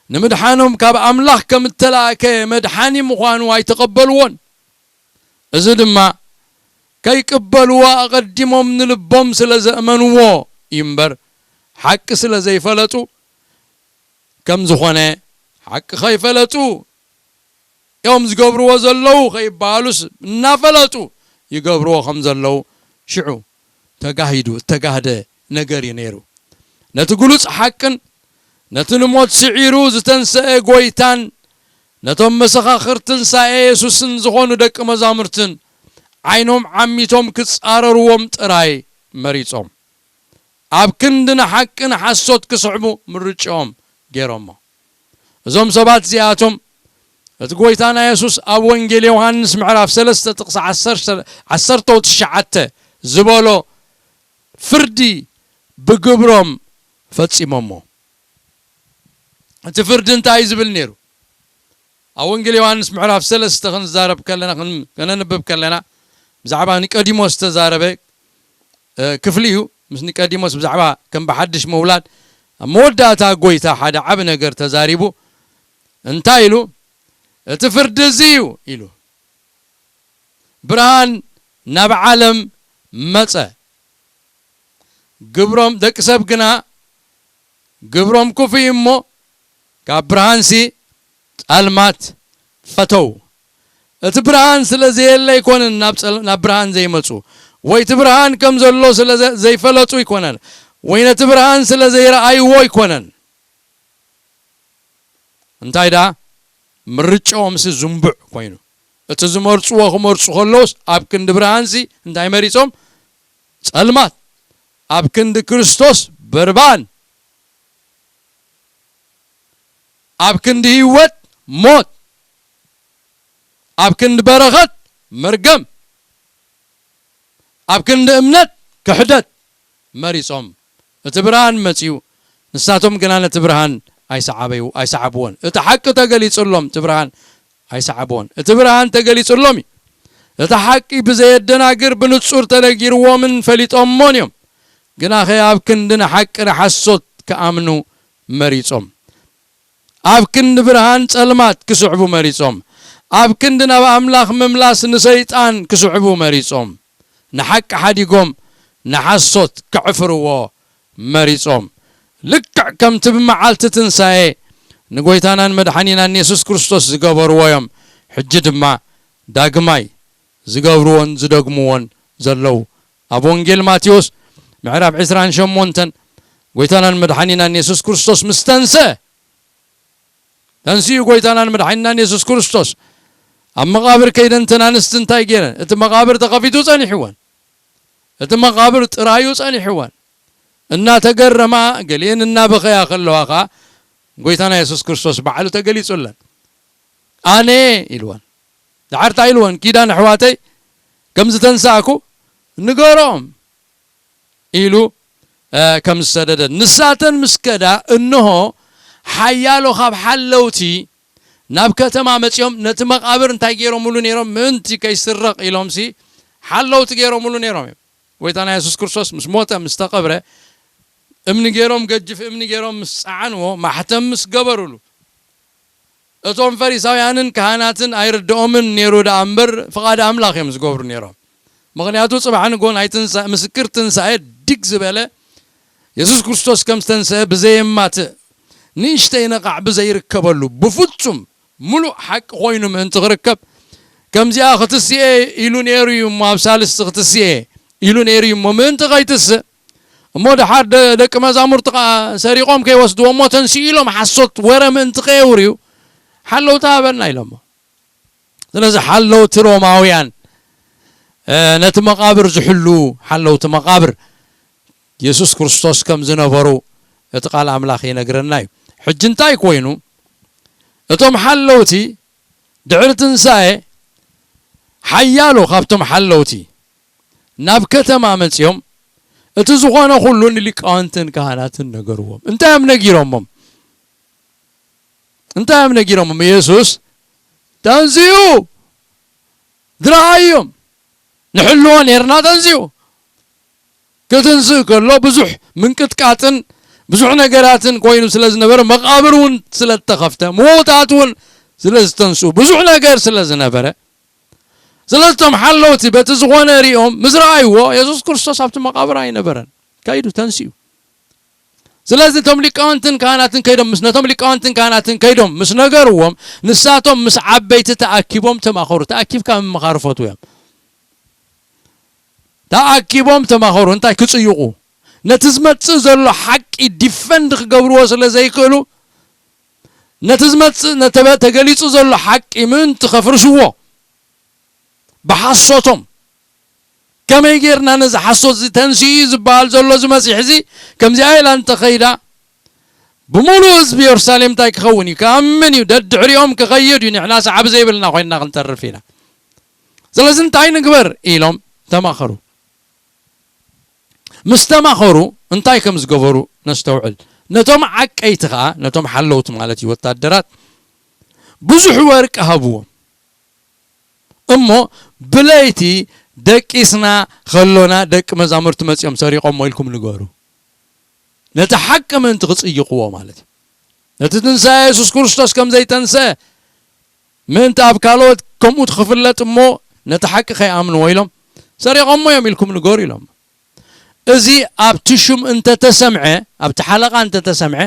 ንምድሓኖም ካብ ኣምላኽ ከም እተላእከ መድሓኒ ምዃኑ ኣይተቐበልዎን። እዚ ድማ ከይቅበልዎ ኣቐዲሞም ንልቦም ስለ ዘእመንዎ እዩ እምበር ሓቂ ስለ ዘይፈለጡ ከም ዝኾነ ሓቂ ከይፈለጡ እዮም ዝገብርዎ ዘለዉ ከይበሃሉስ እናፈለጡ ይገብርዎ ከም ዘለዉ ሽዑ ተጋሂዱ እተጋህደ ነገር እዩ ነይሩ። ነቲ ግሉጽ ሓቅን ነቲ ንሞት ስዒሩ ዝተንሰአ ጐይታን ነቶም መሰኻኽር ትንሳኤ የሱስን ዝኾኑ ደቂ መዛሙርትን ዓይኖም ዓሚቶም ክጻረርዎም ጥራይ መሪጾም። ኣብ ክንዲ ንሓቂ ንሓሶት ክስዕቡ ምርጭኦም ገይሮሞ። እዞም ሰባት እዚኣቶም እቲ ጐይታና የሱስ ኣብ ወንጌል ዮሃንስ ምዕራፍ ሰለስተ ጥቕሲ ዓሰርተ ዓሰርተ ትሽዓተ ዝበሎ ፍርዲ ብግብሮም ፈጺሞሞ። እቲ ፍርዲ እንታይ እዩ ዝብል ነይሩ? ኣብ ወንጌል ዮሃንስ ምዕራፍ ሰለስተ ክንዛረብ ከለና፣ ክን-፣ ከነንብብ ከለና ብዛዕባ ኒቆዲሞስ ዝተዛረበ እ፣ ክፍሊ እዩ። ምስ ኒቆዲሞስ ብዛዕባ ከም ብሓድሽ ምውላድ ኣብ መወዳእታ ጐይታ ሓደ ዓቢ ነገር ተዛሪቡ። እንታይ ኢሉ? "እቲ ፍርዲ እዚ እዩ" ኢሉ። "ብርሃን ናብ ዓለም መጸ። ግብሮም፣ ደቂ ሰብ ግና ግብሮም ክፉእ እዩ እሞ ካብ ብርሃንሲ ጸልማት ፈተው። እቲ ብርሃን ስለ ዘየለ ኣይኮነን ናብ ጸል-፣ ናብ ብርሃን ዘይመጹ፣ ወይ እቲ ብርሃን ከም ዘሎ ስለ ዘ-፣ ዘይፈለጡ ኣይኮነን፣ ወይ ነቲ ብርሃን ስለ ዘይረኣይዎ ኣይኮነን። እንታይ ደኣ ምርጫኦምሲ ዝንቡዕ ኮይኑ፣ እቲ ዝመርጽዎ ክመርጹ ከለውስ ኣብ ክንዲ ብርሃንሲ እንታይ መሪጾም? ጸልማት። ኣብ ክንዲ ክርስቶስ በርባን፣ ኣብ ክንዲ ህይወት ሞት፣ ኣብ ክንዲ በረኸት መርገም፣ ኣብ ክንዲ እምነት ክሕደት መሪጾም። እቲ ብርሃን መጺኡ፣ ንሳቶም ግና ነቲ ብርሃን ኣይሰዓበዩ-፣ ኣይሰዓብዎን። እቲ ሓቂ ተገሊጹሎም፣ እቲ ብርሃን ኣይሰዓብዎን። እቲ ብርሃን ተገሊጹሎም እዩ። እቲ ሓቂ ብዘየደናግር ብንጹር ተነጊርዎምን ፈሊጦሞን እዮም። ግናኸ ኣብ ክንዲ ንሓቂ ንሓሶት ክኣምኑ መሪጾም። ኣብ ክንዲ ብርሃን ጸልማት ክስዕቡ መሪጾም። ኣብ ክንዲ ናብ ኣምላኽ ምምላስ ንሰይጣን ክስዕቡ መሪጾም። ንሓቂ ሓዲጎም ንሓሶት ከዕፍርዎ መሪጾም። ልክዕ ከምቲ ብመዓልቲ ትንሳኤ ንጎይታናን መድሓኒናን የሱስ ክርስቶስ ዝገበርዎ እዮም። ሕጂ ድማ ዳግማይ ዝገብርዎን ዝደግምዎን ዘለዉ። ኣብ ወንጌል ማቴዎስ ምዕራፍ ዕስራን ሸሞንተን ጎይታናን መድሓኒናን የሱስ ክርስቶስ ምስ ተንስአ፣ ተንስኡ ጎይታናን መድሓኒናን የሱስ ክርስቶስ፣ ኣብ መቓብር ከይደን እተን ኣንስቲ እንታይ ገይረን? እቲ መቓብር ተኸፊቱ ጸኒሕወን። እቲ መቓብር ጥራዩ ጸኒሕወን። እናተገረማ፣ ገሊኤን እናበኸያ ከለዋ ኸኣ፣ ጎይታና የሱስ ክርስቶስ ባዕሉ ተገሊጹለን። "ኣነ" ኢልወን። ደሓር እንታይ ኢልወን? "ኪዳን ኣሕዋተይ ከም ዝተንሳእኩ ንገሮም" ኢሉ፣ እ፣ ከም ዝሰደደ። ንሳተን ምስ ከዳ፣ እንሆ፣ ሓያሎ ካብ ሓለውቲ ናብ ከተማ መጺኦም ነቲ መቓብር እንታይ ገይሮምሉ ነይሮም? ምእንቲ ከይስረቕ ኢሎምሲ ሓለውቲ ገይሮምሉ ነይሮም እዮም። ጎይታና የሱስ ክርስቶስ ምስ ሞተ፣ ምስ ተቐብረ፣ እምኒ ገይሮም፣ ገጅፍ እምኒ ገይሮም ምስ ጸዓንዎ፣ ማሕተም ምስ ገበሩሉ፣ እቶም ፈሪሳውያንን ካህናትን ኣይርድኦምን ነይሩ ደኣ እምበር፣ ፍቓድ ኣምላኽ እዮም ዝገብሩ ነይሮም። ምኽንያቱ፣ ጽባሕ ንግሆ ናይ ትንሳ-፣ ምስክር ትንሳኤ ድግ ዝበለ፣ የሱስ ክርስቶስ ከም ዝተንስአ ብዘየማትእ፣ ንእሽተይ ነቓዕ ብዘይርከበሉ፣ ብፍጹም ምሉእ ሓቂ ኮይኑ ምእንቲ ክርከብ፣ "ከምዚኣ ክትስኤ ኢሉ ነይሩ እዩ እሞ፣ ኣብ ሳልስቲ ክትስኤ ኢሉ ነይሩ እዩ እሞ፣ ምእንቲ ከይትስእ፣ እሞ ደሓር ደ-፣ ደቂ መዛሙርቲ ኸኣ ሰሪቖም ከይወስድዎ እሞ፣ ተንሲኡ" ኢሎም ሓሶት ወረ ምእንቲ ከየውርዩ፣ "ሓለውቲ ሃበና" ኢሎሞ። ስለዚ ሓለውቲ ሮማውያን፣ እ፣ ነቲ መቓብር ዝሕሉ ሓለውቲ መቓብር የሱስ ክርስቶስ ከም ዝነበሩ እቲ ቃል ኣምላኽ ይነግረና እዩ። ሕጂ እንታይ ኮይኑ? እቶም ሓለውቲ ድሕሪ ትንሳኤ፣ ሓያሎ ካብቶም ሓለውቲ ናብ ከተማ መጺኦም፣ እቲ ዝኾነ ኩሉ ንሊቃውንትን ካህናትን ነገርዎም። እንታይ እዮም ነጊሮሞም? እንታይ እዮም ነጊሮሞም? የሱስ ተንሲኡ፣ ዝረኣዮም፣ ንሕልዎ ኔርና፣ ተንሲኡ። ክትንስእ ከሎ ብዙሕ ምንቅጥቃጥን ብዙሕ ነገራትን ኮይኑ ስለ ዝነበረ፣ መቓብር እውን ስለ ዝተኸፍተ፣ ምዉታት እውን ስለ ዝተንስኡ፣ ብዙሕ ነገር ስለ ዝነበረ፣ ስለዚ እቶም ሓለውቲ በቲ ዝኾነ ሪኦም ምስ ረኣይዎ፣ የሱስ ክርስቶስ ኣብቲ መቓብር ኣይነበረን። ከይዱ ተንሲኡ። ስለዚ እቶም ሊቃውንትን ካህናትን ከይዶም ምስ፣ ነቶም ሊቃውንትን ካህናትን ከይዶም ምስ ነገርዎም፣ ንሳቶም ምስ ዓበይቲ ተኣኪቦም ተማኸሩ። ተኣኪብካ ምምኻር ፈትዉ እዮም። ተኣኪቦም ተማኸሩ። እንታይ ክጽይቑ? ነቲ ዝመጽእ ዘሎ ሓቂ ዲፈንድ ክገብርዎ ስለ ዘይክእሉ፣ ነቲ ዝመጽእ፣ ነተ-፣ ተገሊጹ ዘሎ ሓቂ ምእንቲ ከፍርስዎ፣ ብሓሶቶም፣ "ከመይ ጌርና ነዚ ሓሶት እዚ ተንሲኡ እዩ ዝበሃል ዘሎ እዚ መሲሕ እዚ፣ ከምዚኣ ኢላ እንተኸይዳ፣ ብምሉእ ህዝቢ የሩሳሌም እንታይ ክኸውን እዩ? ክኣምን እዩ፣ ደድሕሪኦም ክኸይድ እዩ፣ ንሕና ሰዓቢ ዘይብልና ኮይንና ክንተርፍ ኢና። ስለዚ እንታይ ንግበር?" ኢሎም ተማኸሩ። ምስ ተማኸሩ እንታይ ከም ዝገበሩ ነስተውዕል። ነቶም ዓቀይቲ ኸኣ፣ ነቶም ሓለውቲ ማለት እዩ፣ ወታደራት፣ ብዙሕ ወርቂ ሃብዎም። እሞ ብለይቲ ደቂስና ከሎና ደቂ መዛሙርቲ መጺኦም ሰሪቖሞ ኢልኩም ንገሩ። ነቲ ሓቂ ምእንቲ ክጽይቕዎ ማለት እዩ። ነቲ ትንሳኤ የሱስ ክርስቶስ ከም ዘይተንስአ ምእንቲ ኣብ ካልኦት ከምኡ ክፍለጥ እሞ ነቲ ሓቂ ከይኣምንዎ ኢሎም ሰሪቖሞ እዮም ኢልኩም ንገሩ ኢሎም። እዚ ኣብቲ ሹም እንተተሰምዐ፣ ኣብቲ ሓለቓ እንተተሰምዐ፣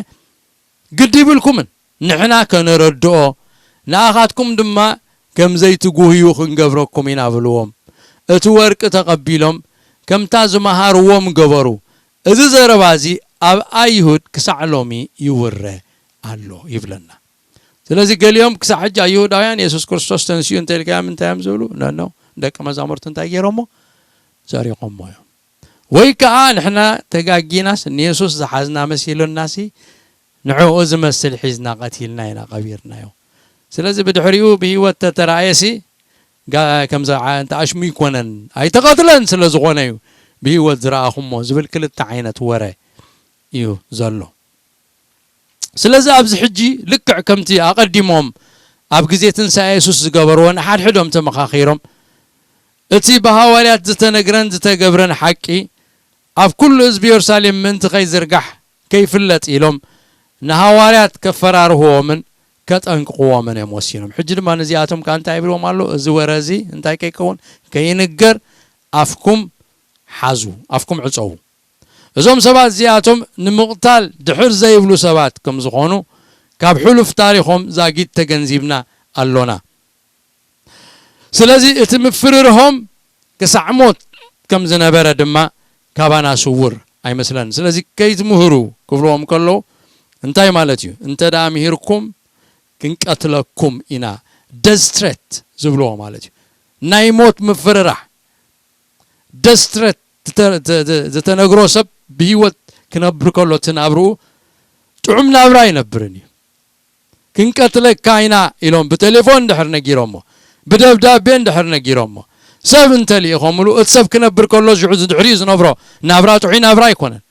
ግዲ ይብልኩምን፣ ንሕና ከነረድኦ፣ ንኣኻትኩም ድማ ከም ዘይትጉህዩ ክንገብረኩም ኢና በልዎም። እቲ ወርቂ ተቐቢሎም፣ ከምታ ዝመሃርዎም ገበሩ። እዚ ዘረባ እዚ ኣብ ኣይሁድ ክሳዕ ሎሚ ይውረ ኣሎ ይብለና። ስለዚ ገሊኦም ክሳዕ ሕጂ ኣይሁዳውያን የሱስ ክርስቶስ ተንሲኡ እንተ ኢልካዮም እንታይ እዮም ዝብሉ? ነኖ፣ ደቂ መዛሙርቲ እንታይ ገይሮሞ? ሰሪቖሞ እዮም። ወይ ከዓ ንሕና ተጋጊናስ ንየሱስ ዝሓዝና መሲሉናሲ ንዕኡ ዝመስል ሒዝና ቀቲልና ኢና ቀቢርናዮ። ስለዚ ብድሕሪኡ ብህይወት ተተራእየሲ ጋ-፣ ከምዚ ዓ-፣ እንተ ኣሽሙ ይኮነን ኣይተቐትለን ስለ ዝኾነ እዩ ብህይወት ዝረኣኹሞ ዝብል ክልተ ዓይነት ወረ እዩ ዘሎ። ስለዚ ኣብዚ ሕጂ ልክዕ ከምቲ ኣቐዲሞም ኣብ ግዜ ትንሳኤ የሱስ ዝገበርዎ ንሓድሕዶም ተመኻኺሮም እቲ ብሃዋርያት ዝተነግረን ዝተገብረን ሓቂ ኣብ ኩሉ ህዝቢ የሩሳሌም ምእንቲ ከይዝርጋሕ ከይፍለጥ ኢሎም ንሃዋርያት ከፈራርህዎምን ከጠንቅቕዎምን እዮም ወሲኖም። ሕጂ ድማ ነዚኣቶም ከኣ እንታይ ይብልዎም ኣሎ? እዚ ወረ እዚ እንታይ ከይከውን ከይንገር ኣፍኩም ሓዙ፣ ኣፍኩም ዕጸዉ። እዞም ሰባት እዚኣቶም ንምቕታል ድሕር ዘይብሉ ሰባት ከም ዝኾኑ ካብ ሕሉፍ ታሪኾም ዛጊት ተገንዚብና ኣሎና። ስለዚ እቲ ምፍርርሆም ክሳዕ ሞት ከም ዝነበረ ድማ ካባና ስውር ኣይመስለን። ስለዚ ከይትምህሩ ክብልዎም ከለዉ እንታይ ማለት እዩ? እንተ ደኣ ምሂርኩም ክንቀትለኩም ኢና፣ ደዝ ትሬት ዝብልዎ ማለት እዩ። ናይ ሞት ምፍርራሕ፣ ደዝ ትሬት ዝተ-፣ ተ-፣ ተ-፣ ዝተነግሮ ሰብ ብህይወት ክነብር ከሎ እቲ ናብርኡ ጥዑም ናብራ ኣይነብርን እዩ። ክንቀትለካ ኢና ኢሎም ብቴሌፎን እንድሕር ነጊሮሞ፣ ብደብዳቤ እንድሕር ነጊሮሞ፣ ሰብ እንተልኢኾምሉ እቲ ሰብ ክነብር ከሎ ሽዑ ድሕሪኡ ዝነብሮ ናብራ ጥዑይ ናብራ ኣይኮነን።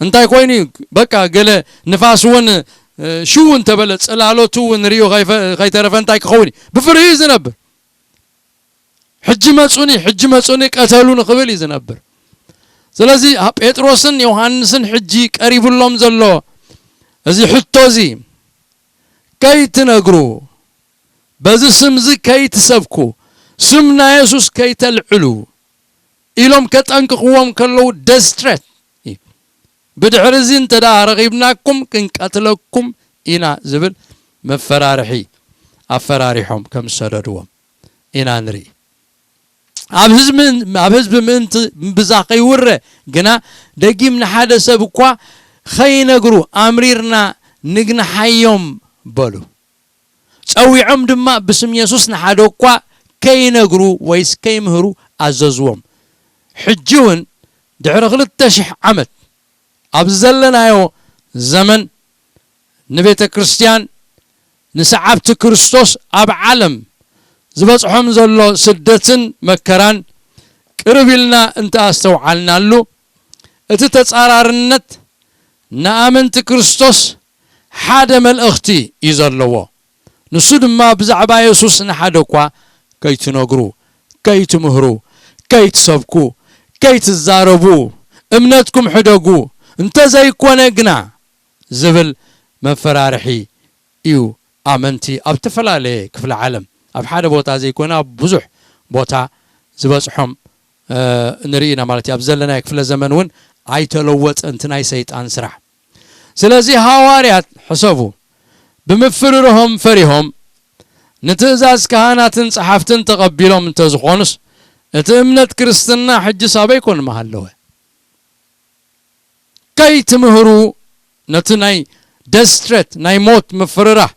እንታይ ኮይኑ እዩ? በቃ ገለ ንፋስ እውን፣ እ፣ ሽው እንተበለ ጽላሎቱ እውን ርእዩ ከይፈ-፣ ከይተረፈ እንታይ ክኸውን እዩ? ብፍርሂ እዩ ዝነብር። ሕጂ መጹኒ፣ ሕጂ መጹኒ ቀተሉኒ ክብል እዩ ዝነብር። ስለዚ ጴጥሮስን ዮሃንስን ሕጂ ቀሪቡሎም ዘሎ እዚ ሕቶ እዚ ከይትነግሩ፣ በዚ ስም እዚ ከይትሰብኩ፣ ስም ናይ የሱስ ከይተልዕሉ ኢሎም ከጠንቅቕዎም ከለዉ ደዝ ትሬት እዩ። ብድሕሪ እዚ እንተ ደኣ ረኺብናኩም ክንቀትለኩም ኢና ዝብል መፈራርሒ ኣፈራሪሖም ከም ዝሰደድዎም ኢና ንርኢ። ኣብ ህዝቢ፣ ኣብ ህዝቢ ምእንቲ ብዛ ከይውረ ግና ደጊም ንሓደ ሰብ እኳ ኸይነግሩ ኣምሪርና ንግንሓዮም በሉ። ጸዊዖም ድማ ብስም የሱስ ንሓደ እኳ ከይነግሩ ወይስ ከይምህሩ ኣዘዝዎም። ሕጂ እውን ድሕሪ ክልተ ሽሕ ዓመት ኣብዚ ዘለናዮ ዘመን ንቤተ ክርስቲያን ንሰዓብቲ ክርስቶስ ኣብ ዓለም ዝበጽሖም ዘሎ ስደትን መከራን ቅርብ ኢልና እንተ ኣስተውዓልናሉ፣ እቲ ተጻራርነት ንኣመንቲ ክርስቶስ ሓደ መልእኽቲ እዩ ዘለዎ። ንሱ ድማ ብዛዕባ የሱስ ንሓደ እኳ ከይትነግሩ፣ ከይትምህሩ፣ ከይትሰብኩ፣ ከይትዛረቡ፣ እምነትኩም ሕደጉ፣ እንተዘይኮነ ግና ዝብል መፈራርሒ እዩ። ኣመንቲ ኣብ ዝተፈላለየ ክፍለ ዓለም ኣብ ሓደ ቦታ ዘይኮነ ኣብ ብዙሕ ቦታ ዝበጽሖም፣ እ፣ ንርኢ ኢና ማለት እዩ። ኣብ ዘለናዮ ክፍለ ዘመን እውን ኣይተለወጠን እቲ ናይ ሰይጣን ስራሕ። ስለዚ ሃዋርያት ሕሰቡ፣ ብምፍርርሆም ፈሪሆም ንትእዛዝ ካህናትን ጸሓፍትን ተቐቢሎም እንተዝኾኑስ እቲ እምነት ክርስትና ሕጂ ሳበይ ኮን ምሃለወ። ከይትምህሩ ነቲ ናይ ደስትሬት ናይ ሞት ምፍርራህ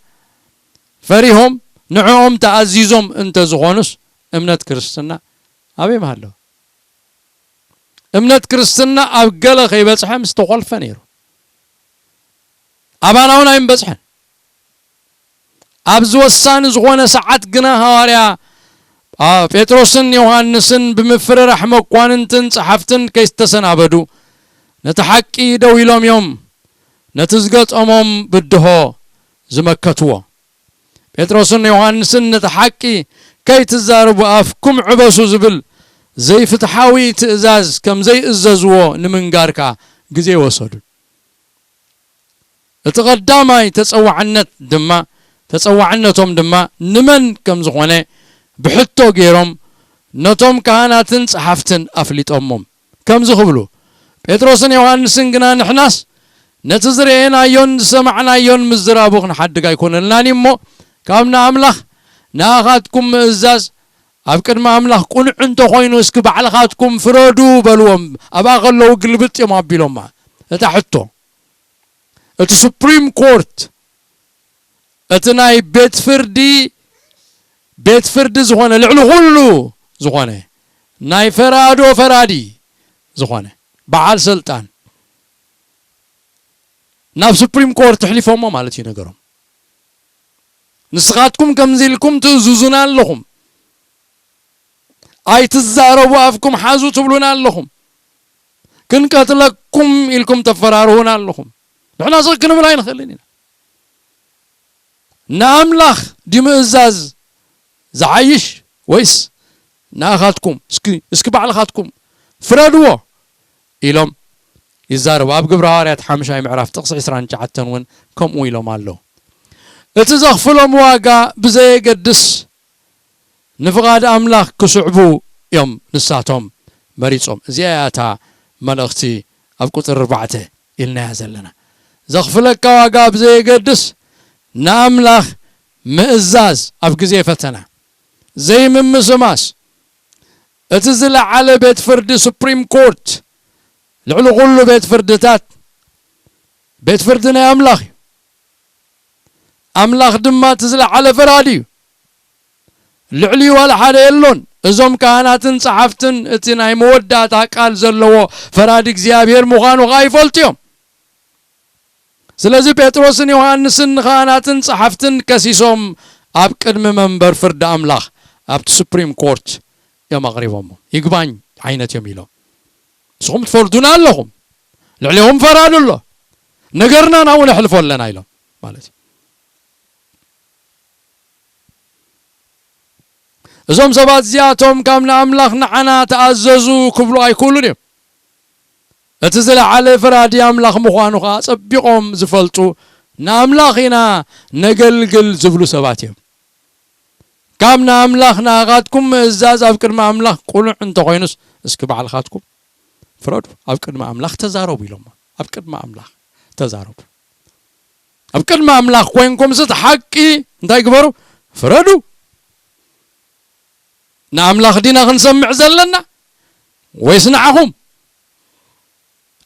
ፈሪሆም ንዕኦም ተኣዚዞም እንተ ዝኾኑስ እምነት ክርስትና ኣበይ ምሃለወ? እምነት ክርስትና ኣብ ገለ ከይበጽሐ ምስ ተኾልፈ ነይሩ። ኣባና እውን ኣይምበጽሐን። ኣብዚ ወሳኒ ዝኾነ ሰዓት ግና ሃዋርያ፣ አ፣ ጴጥሮስን ዮሃንስን ብምፍርራሕ መኳንንትን ጸሓፍትን ከይተሰናበዱ ነቲ ሓቂ ደው ኢሎም እዮም ነቲ ዝገጠሞም ብድሆ ዝመከትዎ። ጴጥሮስን ዮሃንስን ነቲ ሓቂ ከይትዛረቡ ኣፍኩም ዕበሱ ዝብል ዘይፍትሓዊ ትእዛዝ ከም ዘይእዘዝዎ ንምንጋር ከኣ ግዜ ወሰዱ። እቲ ቀዳማይ ተጸዋዕነት ድማ፣ ተጸዋዕነቶም ድማ ንመን ከም ዝኾነ ብሕቶ ገይሮም ነቶም ካህናትን ጸሓፍትን ኣፍሊጦሞም። ከምዚ ክብሉ፣ ጴጥሮስን ዮሃንስን ግና ንሕናስ ነቲ ዝረኤናዮን ዝሰማዕናዮን ምዝራቡ ክንሓድግ ኣይኮነልናን እሞ፣ ካብ ንኣምላኽ ንኣኻትኩም ምእዛዝ ኣብ ቅድሚ ኣምላኽ ቅኑዕ እንተኾይኑ እስኪ ባዕልኻትኩም ፍረዱ በልዎም። ኣብኣ ከለዉ ግልብጥ እዮም ኣቢሎማ። እታ ሕቶ፣ እቲ ሱፕሪም ኮርት፣ እቲ ናይ ቤት ፍርዲ፣ ቤት ፍርዲ ዝኾነ፣ ልዕሊ ኩሉ ዝኾነ፣ ናይ ፈራዶ ፈራዲ፣ ዝኾነ በዓል ስልጣን ናብ ሱፕሪም ኮርት ኣሕሊፎሞ ማለት እዩ ነገሮም። ንስኻትኩም ከምዚ ኢልኩም ትእዝዙና ኣለኹም፣ ኣይትዛረቡ ኣፍኩም ሓዙ ትብሉና ኣለኹም፣ ክንቀትለኩም ኢልኩም ተፈራርሁና ኣለኹም። ንሕና ስቕ ክንብል ኣይንኽእልን ኢና። ንኣምላኽ ድዩ ምእዛዝ ዝሓይሽ ወይስ ንኣኻትኩም? እስኪ እስኪ ባዕልኻትኩም ፍረድዎ ኢሎም ይዛረቡ። ኣብ ግብረ ሃዋርያት ሓምሻይ ምዕራፍ ጥቕሲ ዕስራን ትሽዓተን እውን ከምኡ ኢሎም ኣለዉ። እቲ ዘኽፍሎም ዋጋ ብዘየገድስ ንፍቓድ ኣምላኽ ክስዕቡ እዮም ንሳቶም መሪጾም። እዚኣ እያ እታ መልእኽቲ ኣብ ቁጽሪ ኣርባዕተ ኢልናያ ዘለና። ዘኽፍለካ ዋጋ ብዘየገድስ ንኣምላኽ ምእዛዝ ኣብ ግዜ ፈተና ዘይምምስማስ፣ እቲ ዝለዓለ ቤት ፍርዲ ሱፕሪም ኮርት ልዕሊ ኩሉ ቤት ፍርድታት ቤት ፍርዲ ናይ ኣምላኽ እዩ። ኣምላኽ ድማ እቲ ዝለዓለ ፈራዲ እዩ። ልዕሊኡ ዋላ ሓደ የሎን። እዞም ካህናትን ጸሓፍትን እቲ ናይ መወዳእታ ቃል ዘለዎ ፈራዲ እግዚኣብሔር ምዃኑ ኸኣ ይፈልጡ እዮም። ስለዚ ጴጥሮስን ዮሃንስን ንኻህናትን ጸሓፍትን ከሲሶም ኣብ ቅድሚ መንበር ፍርዲ ኣምላኽ ኣብቲ ሱፕሪም ኮርት እዮም ኣቕሪቦሞ። ይግባኝ ዓይነት እዮም ኢሎም። ንስኹም ትፈርዱና ኣለኹም፣ ልዕሊኹም ፈራዲ ኣሎ፣ ነገርና ናብኡ ነሕልፎ ኣለና ኢሎም ማለት እዩ። እዞም ሰባት እዚኣቶም ካብ ንኣምላኽ ንዓና ተኣዘዙ ክብሉ ኣይክእሉን እዮም። እቲ ዝለዓለ ፈራዲ ኣምላኽ ምዃኑ ኸኣ ጸቢቖም ዝፈልጡ ንኣምላኽ ኢና ነገልግል ዝብሉ ሰባት እዮም። ካብ ንኣምላኽ ንኣኻትኩም ምእዛዝ ኣብ ቅድሚ ኣምላኽ ቅኑዕ እንተኾይኑስ እስኪ ባዕልኻትኩም ፍረዱ፣ ኣብ ቅድሚ ኣምላኽ ተዛረቡ ኢሎሞ። ኣብ ቅድሚ ኣምላኽ ተዛረቡ። ኣብ ቅድሚ ኣምላኽ ኮይንኩም ስት ሓቂ እንታይ ግበሩ? ፍረዱ። ንኣምላኽ ዲና ክንሰምዕ ዘለና ወይስ ንዓኹም?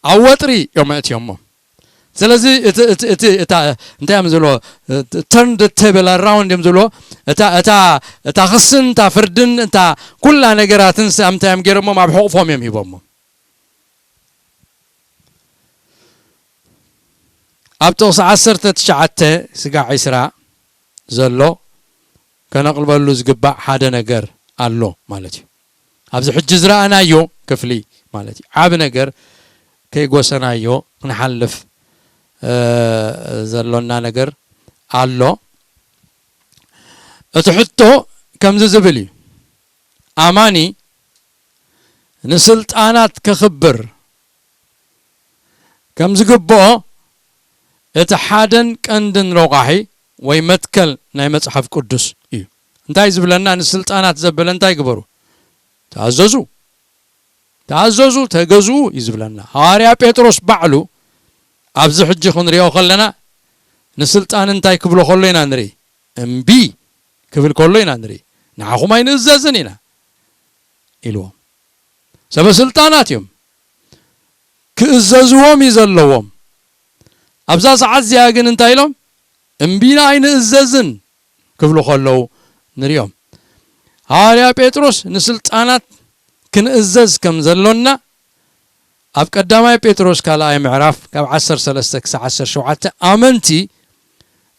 ኣብ ወጥሪ እዮም ኣእትዮሞ። ስለዚ እቲ እቲ እቲ እታ እንታይ እዮም ዝብሎ? Turn the table around እዮም ዝብሎ። እታ እታ እታ ክስን እታ ፍርድን እታ ኩላ ነገራትን ሳ እንታይ እዮም ገይሮሞም? ኣብ ሕቑፎም እዮም ሂቦሞ። ኣብ ጥቕሲ ዓሰርተ ትሽዓተ ስጋዕ ዒስራ ዘሎ ከነቕልበሉ ዝግባእ ሓደ ነገር ኣሎ ማለት እዩ። ኣብዚ ሕጂ ዝረኣናዮ ክፍሊ ማለት እዩ። ዓቢ ነገር ከይጎሰናዮ ክንሓልፍ ዘሎና ነገር ኣሎ። እቲ ሕቶ ከምዚ ዝብል እዩ። ኣማኒ ንስልጣናት ከኽብር ከም ዝግብኦ እቲ ሓደን ቀንድን ረቋሒ ወይ መትከል ናይ መጽሓፍ ቅዱስ እዩ። እንታይ ዝብለና? ንስልጣናት ዘበለ እንታይ ግበሩ? ተኣዘዙ፣ ተኣዘዙ፣ ተገዝኡ እዩ ዝብለና። ሃዋርያ ጴጥሮስ ባዕሉ ኣብዚ ሕጂ ክንሪኦ ከለና ንስልጣን እንታይ ክብሎ ከሎ ኢና ንርኢ? እምቢ ክብል ከሎ ኢና ንርኢ። ንዓኹም ኣይንእዘዝን ኢና ኢልዎም። ሰበ ስልጣናት እዮም። ክእዘዝዎም እዩ ዘለዎም። ኣብዛ ሰዓት እዚኣ ግን እንታይ ኢሎም? እምቢና ኣይንእዘዝን ክብሉ ከለዉ ንሪኦም። ሃዋርያ ጴጥሮስ ንስልጣናት ክንእዘዝ ከም ዘሎና ኣብ ቀዳማይ ጴጥሮስ ካልኣይ ምዕራፍ ካብ ዓሰርተ ሰለስተ ክሳብ ዓሰርተ ሸውዓተ ኣመንቲ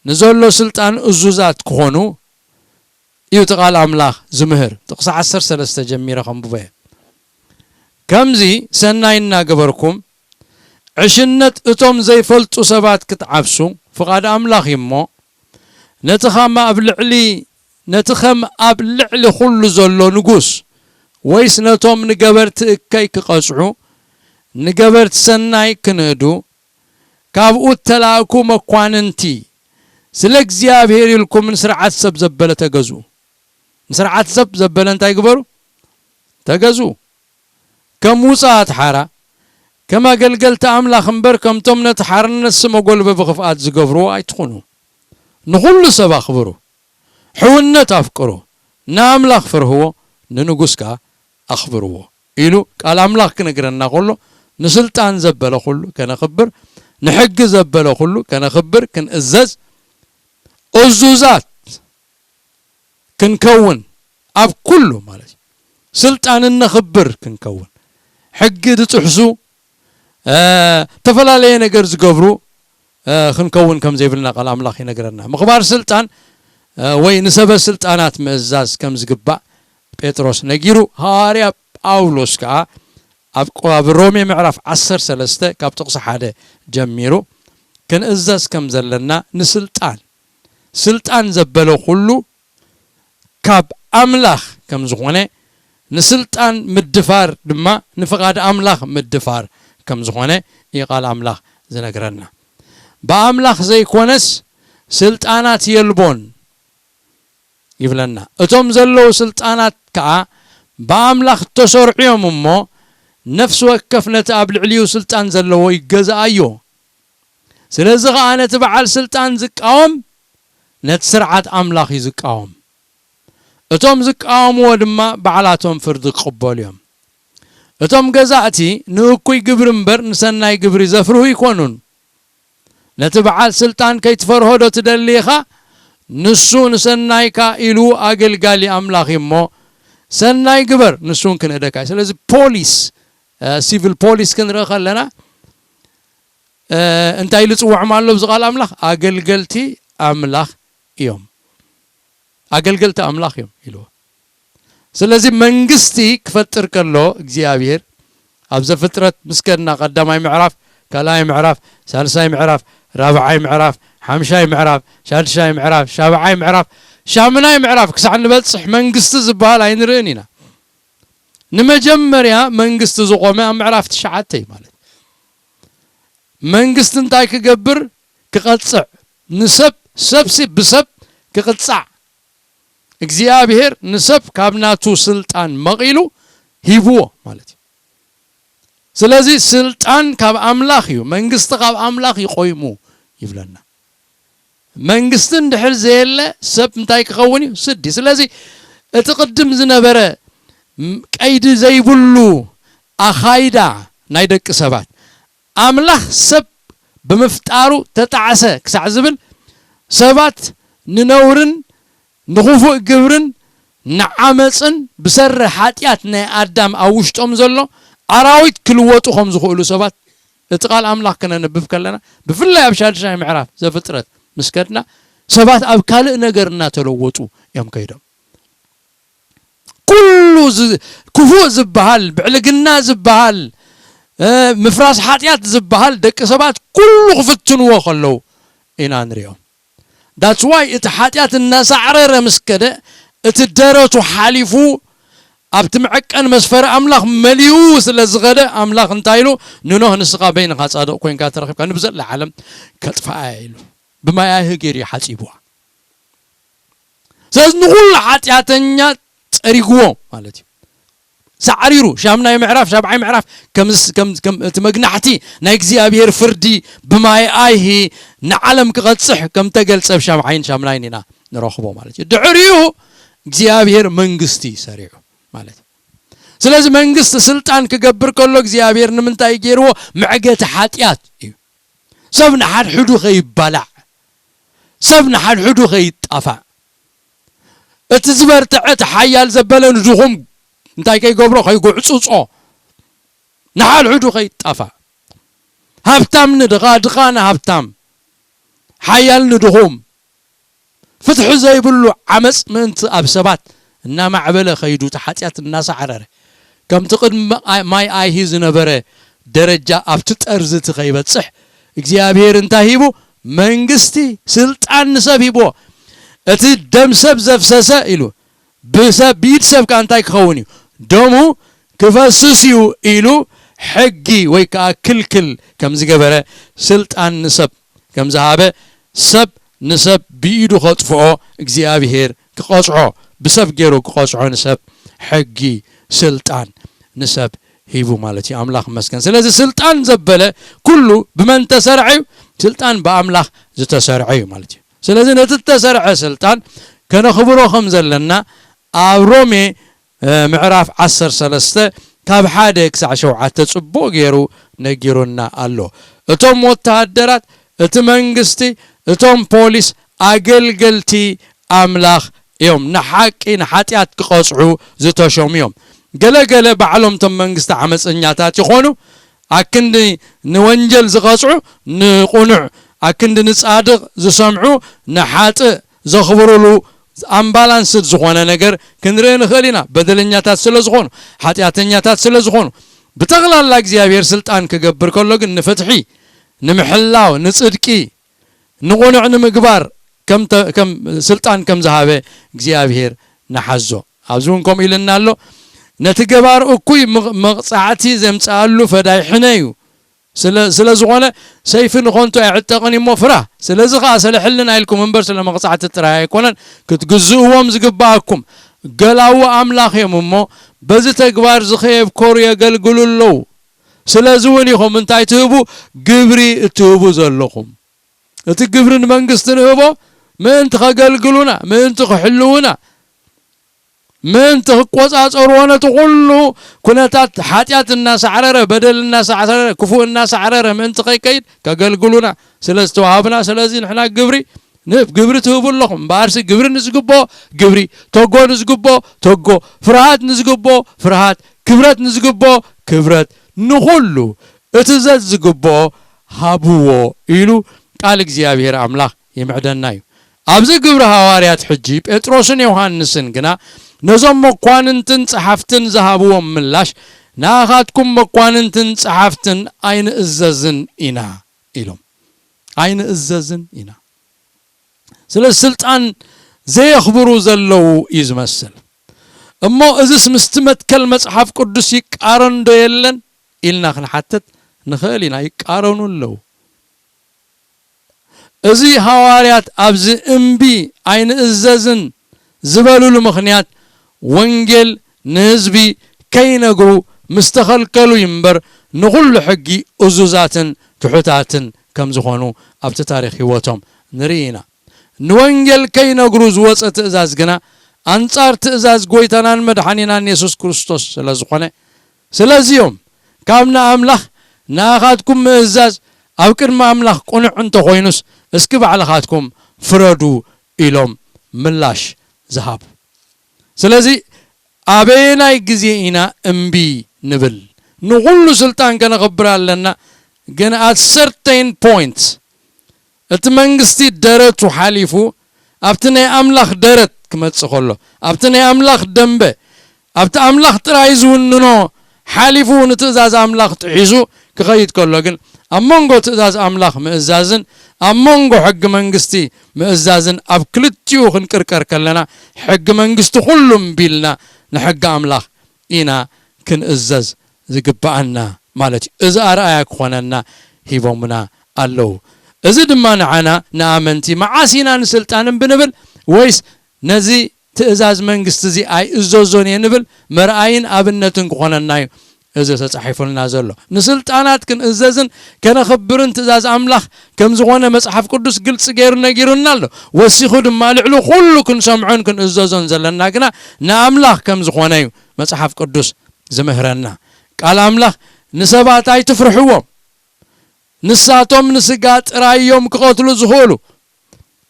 ንዘሎ ስልጣን እዙዛት ክኾኑ እዩ እቲ ቃል ኣምላኽ ዝምህር። ጥቕሲ ዓሰርተ ሰለስተ ጀሚረ ከንብቦ እየ። ከምዚ ሰናይ እናገበርኩም ዕሽነት እቶም ዘይፈልጡ ሰባት ክትዓብሱ ፍቓድ ኣምላኽ እዩ እሞ፣ ነቲ ኸም ኣብ ልዕሊ ነቲ ኸም ኣብ ልዕሊ ኹሉ ዘሎ ንጉስ ወይስ ነቶም ንገበርቲ እከይ ክቐጽዑ ንገበርቲ ሰናይ ክንእዱ ካብኡ እተላእኩ መኳንንቲ ስለ እግዚኣብሔር ኢልኩም ንስርዓት ሰብ ዘበለ ተገዝኡ። ንስርዓት ሰብ ዘበለ እንታይ ግበሩ? ተገዝኡ። ከም ውጹኣት ሓራ፣ ከም ኣገልገልቲ ኣምላኽ እምበር፣ ከምቶም ነቲ ሓርነት ስመ ጎልበቢ ክፍኣት ዝገብርዎ ኣይትኹኑ። ንኹሉ ሰብ ኣኽብሩ። ሕውነት ኣፍቅሩ። ንኣምላኽ ፍርህዎ፣ ንንጉስ ከኣ ኣኽብርዎ ኢሉ ቃል ኣምላኽ ክነግረና ከሎ፣ ንስልጣን ዘበለ ኩሉ ከነኽብር፣ ንሕጊ ዘበለ ኩሉ ከነኽብር፣ ክንእዘዝ፣ እዙዛት ክንከውን፣ ኣብ ኩሉ ማለት እዩ። ስልጣን እነኽብር ክንከውን፣ ሕጊ ዝጥሕሱ፣ እ፣ ዝተፈላለየ ነገር ዝገብሩ፣ እ፣ ክንከውን ከም ዘይብልና ቃል ኣምላኽ ይነግረና። ምኽባር ስልጣን፣ እ፣ ወይ ንሰበ ስልጣናት ምእዛዝ ከም ዝግባእ ጴጥሮስ ነጊሩ። ሃዋርያ ጳውሎስ ከኣ ኣብ ቆ-፣ ኣብ ሮሜ ምዕራፍ ዓሰርተ ሰለስተ ካብ ጥቕሲ ሓደ ጀሚሩ ክንእዘዝ ከም ዘለና፣ ንስልጣን፣ ስልጣን ዘበለ ኩሉ ካብ ኣምላኽ ከም ዝኾነ፣ ንስልጣን ምድፋር ድማ ንፍቓድ ኣምላኽ ምድፋር ከም ዝኾነ እዩ ቃል ኣምላኽ ዝነግረና። ብኣምላኽ ዘይኮነስ ስልጣናት የልቦን ይብለና። እቶም ዘለዉ ስልጣናት ከኣ ብኣምላኽ እተሰርዑ እዮም እሞ፣ ነፍሲ ወከፍ ነቲ ኣብ ልዕሊኡ ስልጣን ዘለዎ ይገዝኣዮ። ስለዚ ኸኣ ነቲ በዓል ስልጣን ዝቃወም፣ ነቲ ስርዓት ኣምላኽ እዩ ዝቃወም። እቶም ዝቃወምዎ ድማ ባዕላቶም ፍርዲ ክቕበሉ እዮም። እቶም ገዛእቲ ንእኩይ ግብሪ እምበር ንሰናይ ግብሪ ዘፍርሁ ኣይኮኑን። ነቲ በዓል ስልጣን ከይትፈርሆ ዶ ትደሊ ኢኻ? ንሱ ንሰናይካ ኢሉ ኣገልጋሊ ኣምላኽ እዩ እሞ፣ ሰናይ ግበር፣ ንሱ እውን ክንእደካ እዩ። ስለዚ ፖሊስ፣ እ፣ ሲቪል ፖሊስ ክንርኢ ከለና፣ እ፣ እንታይ ኢሉ ጽውዖም ኣሎ ኣብዚ ቃል ኣምላኽ? ኣገልገልቲ ኣምላኽ እዮም። ኣገልገልቲ ኣምላኽ እዮም ኢልዎ። ስለዚ መንግስቲ ክፈጥር ከሎ እግዚኣብሔር ኣብ ዘፍጥረት ምስ ከድና ቀዳማይ ምዕራፍ፣ ካልኣይ ምዕራፍ፣ ሳልሳይ ምዕራፍ፣ ራብዓይ ምዕራፍ፣ ሓምሻይ ምዕራፍ፣ ሻድሻይ ምዕራፍ፣ ሻብዓይ ምዕራፍ፣ ሻምናይ ምዕራፍ ክሳዕ ንበጽሕ መንግስቲ ዝበሃል ኣይንርእን ኢና። ንመጀመርያ መንግስቲ ዝቖመ ኣብ ምዕራፍ ትሽዓተ እዩ ማለት። መንግስቲ እንታይ ክገብር? ክቐጽዕ። ንሰብ፣ ሰብሲ ብሰብ ክቕጻዕ እግዚኣብሔር ንሰብ ካብ ናቱ ስልጣን መቒሉ ሂብዎ ማለት እዩ። ስለዚ ስልጣን ካብ ኣምላኽ እዩ፣ መንግስቲ ካብ ኣምላኽ እዩ ቆይሙ ይብለና። መንግስቲ እንድሕር ዘየለ ሰብ እንታይ ክኸውን እዩ? ስዲ። ስለዚ እቲ ቅድም ዝነበረ ም-፣ ቀይዲ ዘይብሉ ኣኻይዳ ናይ ደቂ ሰባት ኣምላኽ ሰብ ብምፍጣሩ ተጣዕሰ ክሳዕ ዝብል ሰባት ንነውርን ንኽፉእ ግብርን ንዓመፅን ብሰሪ ሓጢኣት ናይ ኣዳም ኣብ ውሽጦም ዘሎ ኣራዊት ክልወጡ ከም ዝኽእሉ ሰባት እቲ ቃል ኣምላኽ ክነንብብ ከለና ብፍላይ ኣብ ሻድሻይ ምዕራፍ ዘፍጥረት ምስ ከድና ሰባት ኣብ ካልእ ነገር እናተለወጡ እዮም ከይዶም። ኩሉ ዝ-፣ ክፉእ ዝበሃል፣ ብዕልግና ዝበሃል፣ እ፣ ምፍራስ ሓጢኣት ዝበሃል ደቂ ሰባት ኩሉ ክፍትንዎ ከለዉ ኢና ንሪኦም። That's why እቲ ሓጢኣት እናሳዕረረ ምስ ከደ፣ እቲ ደረቱ ሓሊፉ ኣብቲ መዐቀን መስፈሪ ኣምላኽ መሊኡ ስለ ዝኸደ፣ ኣምላኽ እንታይ ኢሉ? ንኖህ ንስኻ በይንኻ ጻድቕ ኮይንካ ተረኺብካ ንብዘላ ዓለም ከጥፍኣ እየ ኢሉ። ብማይ ኣይሂ ገይሩ እዩ ሓጺብዋ። ስለዚ ንኹሉ ሓጢኣተኛ ጸሪግዎ ማለት እዩ። ሳዕሪሩ፣ ሻምናይ ምዕራፍ፣ ሻብዓይ ምዕራፍ፣ ከም ስ-፣ ከም፣ ከም እቲ መግናሕቲ ናይ እግዚኣብሔር ፍርዲ ብማይ ኣይሂ ንዓለም ክቐጽሕ ከም ተገልጸ ኣብ ሻብዓይን ሻምናይን ኢና ንረኽቦ ማለት እዩ። ድሕሪኡ እግዚኣብሔር መንግስቲ ሰሪዑ ማለት እዩ። ስለዚ መንግስቲ ስልጣን ክገብር ከሎ እግዚኣብሔር ንምንታይ ገይርዎ? መዕገቲ ሓጢኣት እዩ። ሰብ ንሓድሕዱ ከይባላዕ፣ ሰብ ንሓድሕዱ ከይጣፋእ፣ እቲ ዝበርትዐ፣ እቲ ሓያል ዘበለ ንድኹም እንታይ ከይገብሮ? ከይጉዕጽጾ፣ ንሓድሕዱ ከይጣፋእ፣ ሃብታም ንድኻ፣ ድኻ ንሃብታም፣ ሓያል ንድኹም፣ ፍትሒ ዘይብሉ ዓመፅ ምእንቲ ኣብ ሰባት እናማዕበለ ከይዱ፣ እቲ ሓጢኣት እናሳዕረረ፣ ከምቲ ቅድሚ ማይ ኣይሂ ዝነበረ ደረጃ ኣብቲ ጠርዚ እቲ ከይበፅሕ እግዚኣብሔር እንታይ ሂቡ? መንግስቲ፣ ስልጣን ንሰብ ሂብዎ። እቲ ደም ሰብ ዘፍሰሰ ኢሉ ብሰብ፣ ብኢድ ሰብ ከኣ እንታይ ክኸውን እዩ? ደሙ ክፈስስ እዩ ኢሉ ሕጊ ወይ ከኣ ክልክል ከም ዝገበረ፣ ስልጣን ንሰብ ከም ዝሃበ፣ ሰብ ንሰብ ብኢዱ ከጥፍኦ እግዚኣብሔር ክቐጽዖ፣ ብሰብ ገይሩ ክቐጽዖ ንሰብ ሕጊ፣ ስልጣን ንሰብ ሂቡ ማለት እዩ። ኣምላኽ ይመስገን። ስለዚ ስልጣን ዘበለ ኩሉ ብመን ተሰርዐ እዩ? ስልጣን ብኣምላኽ ዝተሰርዐ እዩ ማለት እዩ። ስለዚ ነቲ እተሰርዐ ስልጣን ከነኽብሮ ከም ዘለና ኣብ ሮሜ፣ እ፣ ምዕራፍ ዓሰርተ ሰለስተ ካብ ሓደ ክሳዕ ሸውዓተ ጽቡቕ ገይሩ ነጊሩና ኣሎ። እቶም ወተሃደራት፣ እቲ መንግስቲ፣ እቶም ፖሊስ ኣገልገልቲ ኣምላኽ እዮም። ንሓቂ ንሓጢኣት ክቐጽዑ ዝተሾሙ እዮም። ገለ ገለ ባዕሎም እቶም መንግስቲ ዓመፀኛታት ይኾኑ። ኣክንዲ ንወንጀል ዝቐፅዑ ንቑኑዕ፣ ኣክንዲ ንጻድቕ ዝሰምዑ ንሓጥእ ዘኽብሩሉ ኣምባላንስድ ዝኾነ ነገር ክንርኢ ንኽእል ኢና። በደለኛታት ስለ ዝኾኑ፣ ሓጢኣተኛታት ስለ ዝኾኑ፣ ብጠቕላላ እግዚኣብሔር ስልጣን ክገብር ከሎ ግን ንፍትሒ፣ ንምሕላው፣ ንጽድቂ፣ ንቑኑዕ ንምግባር ከም ተ-፣ ከም ስልጣን ከም ዝሃበ እግዚኣብሔር ንሓዞ። ኣብዚ እውን ከምኡ ኢልና ኣሎ፣ "ነቲ ገባር እኩይ ምቕ-፣ መቕጻዕቲ ዘምጽኣሉ ፈዳይ ሕነ እዩ። ስለ፣ ስለ ዝኾነ ሰይፊ ንኾንቱ ኣይዕጠቕን እሞ ፍራ። ስለዚ ኸኣ ስለ ሕልና ኢልኩም እምበር ስለ መቕጻዕቲ ጥራይ ኣይኮነን ክትግዝእዎም ዝግብኣኩም። ገላዉ ኣምላኽ እዮም እሞ በዚ ተግባር ዝኸየብኮሩ የገልግሉ ኣለዉ። ስለዚ እውን ኢኹም እንታይ ትህቡ? ግብሪ እትህቡ ዘለኹም። እቲ ግብሪ ንመንግስቲ ንህቦ ምእንቲ ኸገልግሉና፣ ምእንቲ ክሕልዉና፣ ምእንቲ ክቆጻጸርዎ፣ ነቲ ኩሉ ኩነታት ሓጢኣት እናሳዕረረ፣ በደል እናሳዕረረ፣ ክፉእ እናሳዕረረ ምእንቲ ከይከይድ ከገልግሉና ስለ ዝተዋሃብና፣ ስለዚ ንሕና ግብሪ ንህብ። ግብሪ ትህቡ ኣለኹም እምበኣርሲ፣ ግብሪ ንዝግብኦ ግብሪ፣ ተጎ ንዝግብኦ ተጎ፣ ፍርሃት ንዝግብኦ ፍርሃት፣ ክብረት ንዝግብኦ ክብረት፣ ንኹሉ እቲ ዘዝግብኦ ሃብዎ" ኢሉ ቃል እግዚኣብሔር ኣምላኽ ይምዕደና እዩ። ኣብዚ ግብሪ ሃዋርያት ሕጂ ጴጥሮስን ዮሃንስን ግና ነዞም መኳንንትን ጸሓፍትን ዝሃብዎም ምላሽ፣ "ንኣኻትኩም መኳንንትን ጸሓፍትን ኣይንእዘዝን ኢና" ኢሎም። "ኣይንእዘዝን ኢና።" ስለ ስልጣን ዘየኽብሩ ዘለዉ እዩ ዝመስል። እሞ እዝስ ምስቲ መትከል መጽሓፍ ቅዱስ ይቃረን ዶ የለን ኢልና ክንሓትት ንኽእል ኢና። ይቃረኑ ኣለዉ። እዚ ሃዋርያት ኣብዚ እምቢ ኣይንእዘዝን ዝበሉሉ ምኽንያት ወንጌል ንህዝቢ ከይነግሩ ምስ ተኸልከሉ እዩ እምበር ንኹሉ ሕጊ እዙዛትን ትሑታትን ከም ዝኾኑ ኣብቲ ታሪኽ ህይወቶም ንርኢ ኢና። ንወንጌል ከይነግሩ ዝወጸ ትእዛዝ ግና ኣንጻር ትእዛዝ ጎይታናን መድሓኒናን የሱስ ክርስቶስ ስለ ዝኾነ፣ ስለዚ እዮም ካብ ንኣምላኽ ንኣኻትኩም ምእዛዝ ኣብ ቅድሚ ኣምላኽ ቅኑዕ እንተኾይኑስ እስኪ ባዕልኻትኩም ፍረዱ ኢሎም ምላሽ ዝሃቡ። ስለዚ ኣበየናይ ግዜ ኢና እምቢ ንብል? ንኹሉ ስልጣን ከነኽብር ኣለና፣ ግን at certain point እቲ መንግስቲ ደረቱ ሓሊፉ ኣብቲ ናይ ኣምላኽ ደረት ክመጽእ ከሎ፣ ኣብቲ ናይ ኣምላኽ ደንበ፣ ኣብቲ ኣምላኽ ጥራይ ዝውንኖ ሓሊፉ ንትእዛዝ ኣምላኽ ጥሒሱ ክኸይድ ከሎ ግን፣ ኣብ መንጎ ትእዛዝ ኣምላኽ ምእዛዝን ኣብ መንጎ ሕጊ መንግስቲ ምእዛዝን ኣብ ክልቲኡ ክንቅርቀር ከለና፣ ሕጊ መንግስቲ ኩሉ እምቢ ኢልና ንሕጊ ኣምላኽ ኢና ክንእዘዝ ዝግብኣና ማለት እዩ። እዚ ኣርኣያ ክኾነና ሂቦምና ኣለዉ። እዚ ድማ ንዓና ንኣመንቲ መዓስ ኢና ንስልጣን እምቢ ንብል? ወይስ ነዚ ትእዛዝ መንግስቲ እዚ ኣይእዘዞን እየ ንብል መርኣይን ኣብነትን ክኾነና እዩ እዚ ተጻሒፉልና ዘሎ። ንስልጣናት ክንእዘዝን ከነኽብርን ትእዛዝ ኣምላኽ ከም ዝኾነ መጽሓፍ ቅዱስ ግልጺ ገይሩ ነጊሩና ኣሎ። ወሲኹ ድማ ልዕሊ ኩሉ ክንሰምዖን ክንእዘዞን ዘለና ግና ንኣምላኽ ከም ዝኾነ እዩ መጽሓፍ ቅዱስ ዝምህረና። ቃል ኣምላኽ፣ "ንሰባት ኣይትፍርሕዎም፣ ንሳቶም ንስጋ ጥራይ እዮም ክቐትሉ ዝኽእሉ፣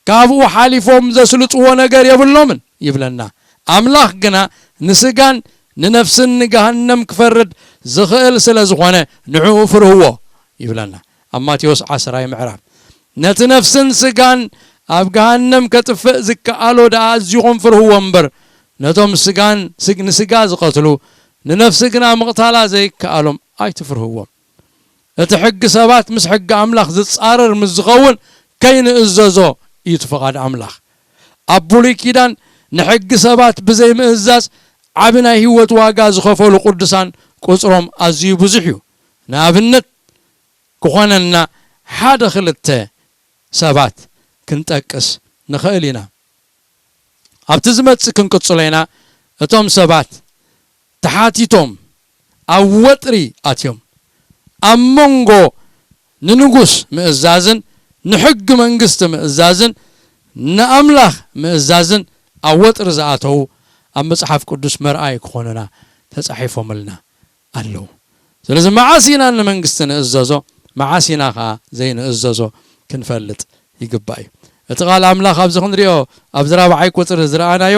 ካብኡ ሓሊፎም ዘስልጥዎ ነገር የብሎምን" ይብለና። ኣምላኽ ግና ንስጋን ንነፍስን ንገሃነም ክፈርድ ዝኽእል ስለ ዝኾነ ንዕኡ ፍርህዎ ይብለና ኣብ ማቴዎስ ዓስራይ ምዕራፍ። ነቲ ነፍስን ስጋን ኣብ ገሃነም ከጥፍእ ዝከኣሎ ደኣ ኣዚኹም ፍርህዎ እምበር፣ ነቶም ስጋን ስግ-፣ ንስጋ ዝቐትሉ ንነፍሲ ግና ምቕታላ ዘይከኣሎም ኣይትፍርህዎም። እቲ ሕጊ ሰባት ምስ ሕጊ ኣምላኽ ዝጻረር ምስ ዝኸውን ከይንእዘዞ እዩ እቲ ፍቓድ ኣምላኽ። ኣብ ብሉይ ኪዳን ንሕጊ ሰባት ብዘይምእዛዝ ዓቢ ናይ ህይወት ዋጋ ዝኸፈሉ ቅዱሳን ቁጽሮም ኣዝዩ ብዙሕ እዩ። ንኣብነት ክኾነና ሓደ ክልተ ሰባት ክንጠቅስ ንኽእል ኢና። ኣብቲ ዝመጽእ ክንቅጽሎ ኢና። እቶም ሰባት ተሓቲቶም ኣብ ወጥሪ ኣትዮም። ኣብ መንጎ ንንጉስ ምእዛዝን ንሕጊ መንግስቲ ምእዛዝን ንኣምላኽ ምእዛዝን ኣብ ወጥሪ ዝኣተዉ ኣብ መጽሓፍ ቅዱስ መርኣይ ክኾኑና ተጻሒፎምልና ኣለዉ። ስለዚ መዓስ ኢና ንመንግስቲ ንእዘዞ፣ መዓስ ኢና ኸኣ ዘይንእዘዞ ክንፈልጥ ይግባእ እዩ። እቲ ቃል ኣምላኽ ኣብዚ ክንሪኦ፣ ኣብዚ ራብዓይ ቁጽሪ ዝረኣናዮ፣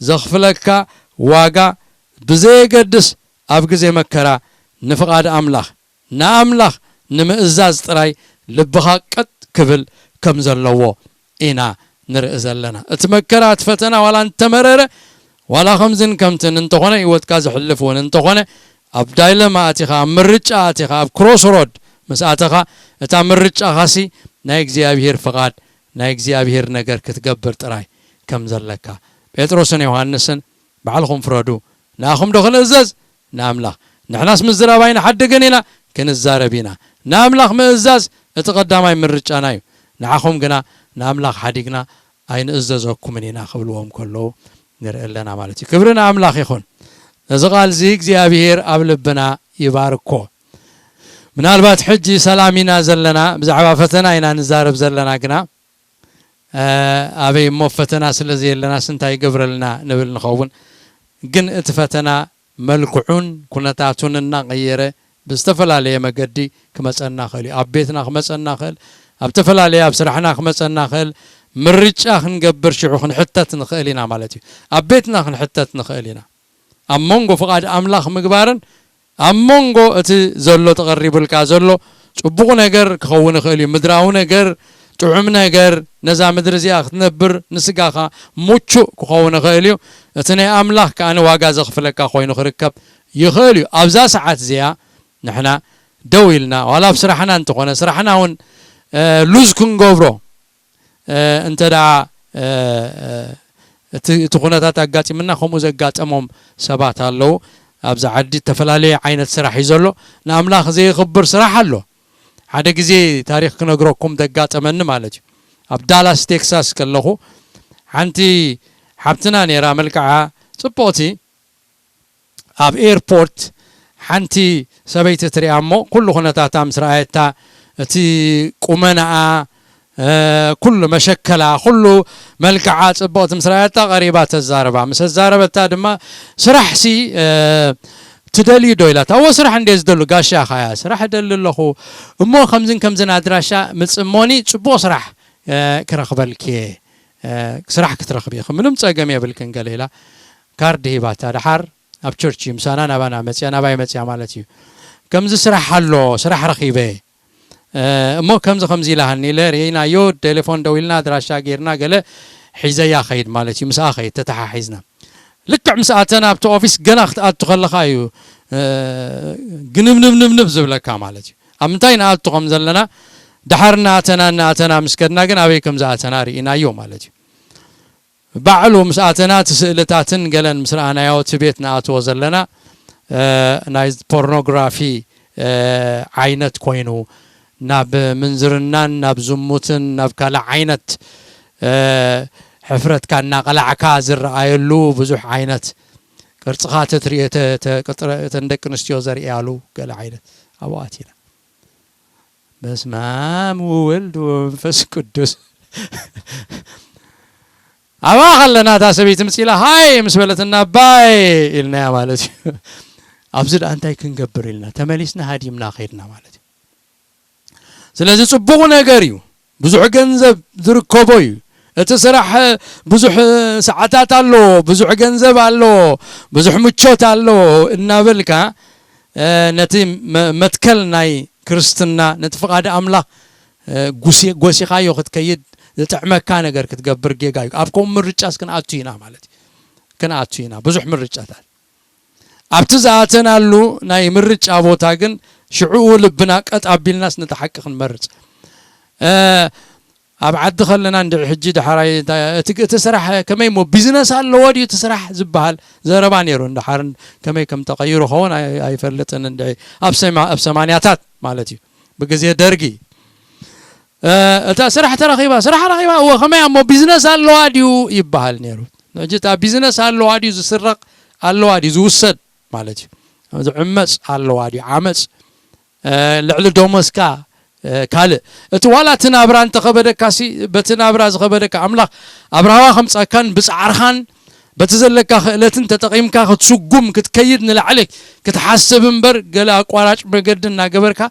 "ዘኽፍለካ ዋጋ ብዘየገድስ ኣብ ግዜ መከራ ንፍቓድ ኣምላኽ፣ ንኣምላኽ ንምእዛዝ ጥራይ ልብኻ ቀጥ ክብል ከም ዘለዎ ኢና ንርኢ ዘለና። እቲ መከራ፣ እቲ ፈተና ዋላ እንተመረረ፣ ዋላ ከምዝን ከምትን እንተኾነ፣ ህይወትካ ዘሕልፍ እውን እንተኾነ፣ ኣብ ዳይለማ ኣቲኻ፣ ኣብ ምርጫ ኣቲኻ፣ ኣብ ክሮስሮድ ምስ ኣተኻ፣ እታ ምርጫኻሲ ናይ እግዚኣብሄር ፍቓድ፣ ናይ እግዚኣብሄር ነገር ክትገብር ጥራይ ከም ዘለካ። ጴጥሮስን ዮሃንስን ባዕልኹም ፍረዱ፣ ንኣኹም ዶ ክንእዘዝ? ንኣምላኽ። ንሕናስ ምዝራብ ኣይንሓድግን ኢና፣ ክንዛረብ ኢና። ንኣምላኽ ምእዛዝ እቲ ቀዳማይ ምርጫና እዩ። ንዓኹም ግና ንኣምላኽ ሓዲግና ኣይንእዘዘኩምን ኢና ክብልዎም ከለዉ ንርኢ ኣለና ማለት እዩ። ክብሪ ንኣምላኽ ይኹን። ነዚ ቃል እዚ እግዚኣብሄር ኣብ ልብና ይባርኮ። ምናልባት ሕጂ ሰላም ኢና ዘለና፣ ብዛዕባ ፈተና ኢና ንዛረብ ዘለና፣ ግና፣ እ፣ ኣበይ እሞ ፈተና ስለ ዘየለናስ እንታይ ይገብረልና ንብል ንኸውን። ግን እቲ ፈተና መልክዑን ኩነታቱን እናቐየረ ብዝተፈላለየ መገዲ ክመጸና ክእል እዩ። ኣብ ቤትና ክመጸና ክእል፣ ኣብ ተፈላለየ ኣብ ስራሕና ክመጸና ክእል፣ ምርጫ ክንገብር ሽዑ ክንሕተት ንኽእል ኢና ማለት እዩ። ኣብ ቤትና ክንሕተት ንኽእል ኢና። ኣብ መንጎ ፍቓድ ኣምላኽ ምግባርን ኣብ መንጎ እቲ ዘሎ ተቐሪቡልካ ዘሎ ጽቡቕ ነገር ክኸውን ይኽእል እዩ። ምድራዊ ነገር፣ ጥዑም ነገር፣ ነዛ ምድሪ እዚኣ ክትነብር ንስጋኻ ምቹእ ክኸውን ይኽእል እዩ። እቲ ናይ ኣምላኽ ከኣ ዋጋ ዘኽፍለካ ኮይኑ ክርከብ ይኽእል እዩ። ኣብዛ ሰዓት እዚኣ ንሕና ደው ኢልና፣ ዋላ ኣብ ስራሕና እንተኾነ፣ ስራሕና እውን፣ እ፣ ሉዝ ክንገብሮ፣ እ፣ እንተ ደኣ፣ እ፣ እ፣ እቲ፣ እቲ ኩነታት ኣጋጢምና፣ ከምኡ ዘጋጠሞም ሰባት ኣለዉ። ኣብዚ ዓዲ እተፈላለየ ዓይነት ስራሕ እዩ ዘሎ። ንኣምላኽ ዘየኽብር ስራሕ ኣሎ። ሓደ ግዜ ታሪኽ ክነግረኩም ዘጋጠመኒ ማለት እዩ። ኣብ ዳላስ ቴክሳስ ከለኹ፣ ሓንቲ ሓብትና ነይራ፣ መልክዓ ጽብቕቲ። ኣብ ኤርፖርት ሓንቲ ሰበይቲ ትሪኣ እሞ፣ ኩሉ ኩነታታ ምስ ረኣየታ፣ እቲ ቁመናኣ፣ እ፣ ኩሉ መሸከላ፣ ኩሉ መልክዓ ጽብቕቲ ምስ ረኣየታ፣ ቀሪባ ተዛረባ። ምስ ኣዛረበታ ድማ፣ "ስራሕሲ፣ እ፣ ትደልዩ ዶ?" ኢላታ። "እወ፣ ስራሕ እንድየ ዝደሉ፣ ጋሻ ኻያ፣ ስራሕ እደሊ ኣለኹ። እሞ ከምዝን ከምዝን ኣድራሻ ምጽሞኒ፣ ጽቡቕ ስራሕ፣ እ፣ ክረኽበልኪ እየ፣ እ፣ ስራሕ ክትረኽቢ ኢኺ፣ ምንም ጸገም የብልክን" ገለ ኢላ፣ ካርድ ሂባታ። ደሓር ኣብ ቸርች እዩ፣ ምሳና ናባና መጽያ፣ ናባይ መጽያ ማለት እዩ። "ከምዚ ስራሕ ኣሎ፣ ስራሕ ረኺበ፣ እ፣ እሞ ከምዚ ከምዚ ኢላሃኒ" ኢለ ርኢናዮ፣ ቴሌፎን ደዊልና፣ ኣድራሻ ጌርና፣ ገለ ሒዘያ ኸይድ ማለት እዩ። ምስኣ ኸይድ ተተሓሒዝና። ልክዕ ምስ ኣተና ኣብቲ ኦፊስ ገና ክትኣቱ ከለኻ እዩ፣ እ፣ ግንብንብንብንብ ዝብለካ ማለት እዩ። ኣብ ምንታይ ንኣቱ ከም ዘለና፣ ደሓር እናኣተና፣ እናኣተና ምስ ከድና ግን ኣበይ ከም ዝኣተና ርኢናዮ ማለት እዩ። ባዕሉ ምስ ኣተና እቲ ስእልታትን ገለን ምስ ረኣናዮ፣ እቲ ቤት ንኣትዎ ዘለና፣ እ፣ ናይ ፖርኖግራፊ፣ እ፣ ዓይነት ኮይኑ፣ ናብ ምንዝርናን ናብ ዝሙትን ናብ ካልእ ዓይነት፣ እ፣ ሕፍረትካ እናቐላዕካ ዝረኣየሉ ብዙሕ ዓይነት ቅርጽኻ ተትሪኦ፣ ተ-፣ ተ-፣ ቅጥረ-፣ እተን ደቂ ኣንስትዮ ዘርእያሉ ገለ ዓይነት ኣብኡ ኣቲና። በስመ ኣብ ወወልድ ወመንፈስ ቅዱስ። ኣብኣ ከለና እታ ሰበይቲ ምጽእ ኢላ፣ "ሃይ" ምስ በለትና፣ "ባይ" ኢልናያ ማለት እዩ። ኣብዚ ደኣ እንታይ ክንገብር ኢልና ተመሊስና ሃዲምና ከይድና ማለት እዩ። ስለዚ ጽቡቕ ነገር እዩ። ብዙሕ ገንዘብ ዝርከቦ እዩ። እቲ ስራሕ ብዙሕ ሰዓታት ኣለዎ፣ ብዙሕ ገንዘብ ኣለዎ፣ ብዙሕ ምቾት ኣለዎ እናበልካ፣ እ፣ ነቲ መ-፣ መትከል ናይ ክርስትና፣ ነቲ ፍቓድ ኣምላኽ፣ እ፣ ጉሲ-፣ ጎሲኻዮ ክትከይድ ዝጥዕመካ ነገር ክትገብር ጌጋ እዩ። ኣብ ከምኡ ምርጫስ ክንኣቱ ኢና ማለት እዩ። ክንኣቱ ኢና። ብዙሕ ምርጫታት። ኣብቲ ዝኣተናሉ ናይ ምርጫ ቦታ ግን ሽዕኡ ልብና ቀጥ ኣቢልናስ ነቲ ሓቂ ክንመርጽ። እ፣ ኣብ ዓዲ ከለና እንድዒ ሕጂ ደሓራይ እቲ፣ እቲ ስራሕ ከመይ እሞ ቢዝነስ ኣለዎ ድዩ እቲ ስራሕ ዝበሃል ዘረባ ነይሩ። እንድሓር ከመይ ከም ተቐይሩ ኸውን ኣይ-፣ ኣይፈልጥን። እንድዒ ኣብ ሰማ-፣ ኣብ ሰማንያታት ማለት እዩ፣ ብግዜ ደርጊ፣ እ፣ እታ ስራሕ ተረኺባ፣ ስራሕ ረኺባ፣ እወ፣ ከመይ እሞ ቢዝነስ ኣለዋ ድዩ ይበሃል ነይሩ። ሕጂ እታ ቢዝነስ ኣለዋ ድዩ ዝስረቕ፣ ኣለዋ ድዩ ዝውሰድ ማለት እዩ። ዝዕመጽ ኣለዋ ድዩ፣ ዓመጽ፣ እ፣ ልዕሊ ደሞዝካ፣ እ፣ ካልእ። እቲ ዋላ እቲ ናብራ እንተኸበደካሲ፣ በቲ ናብራ ዝኸበደካ ኣምላኽ ኣብ ራህዋ ከምጻካን ብጻዕርኻን በቲ ዘለካ ክእለትን ተጠቒምካ ክትስጉም፣ ክትከይድ፣ ንላዕሊ ክትሓስብ እምበር፣ ገለ ኣቋራጭ መገዲ እናገበርካ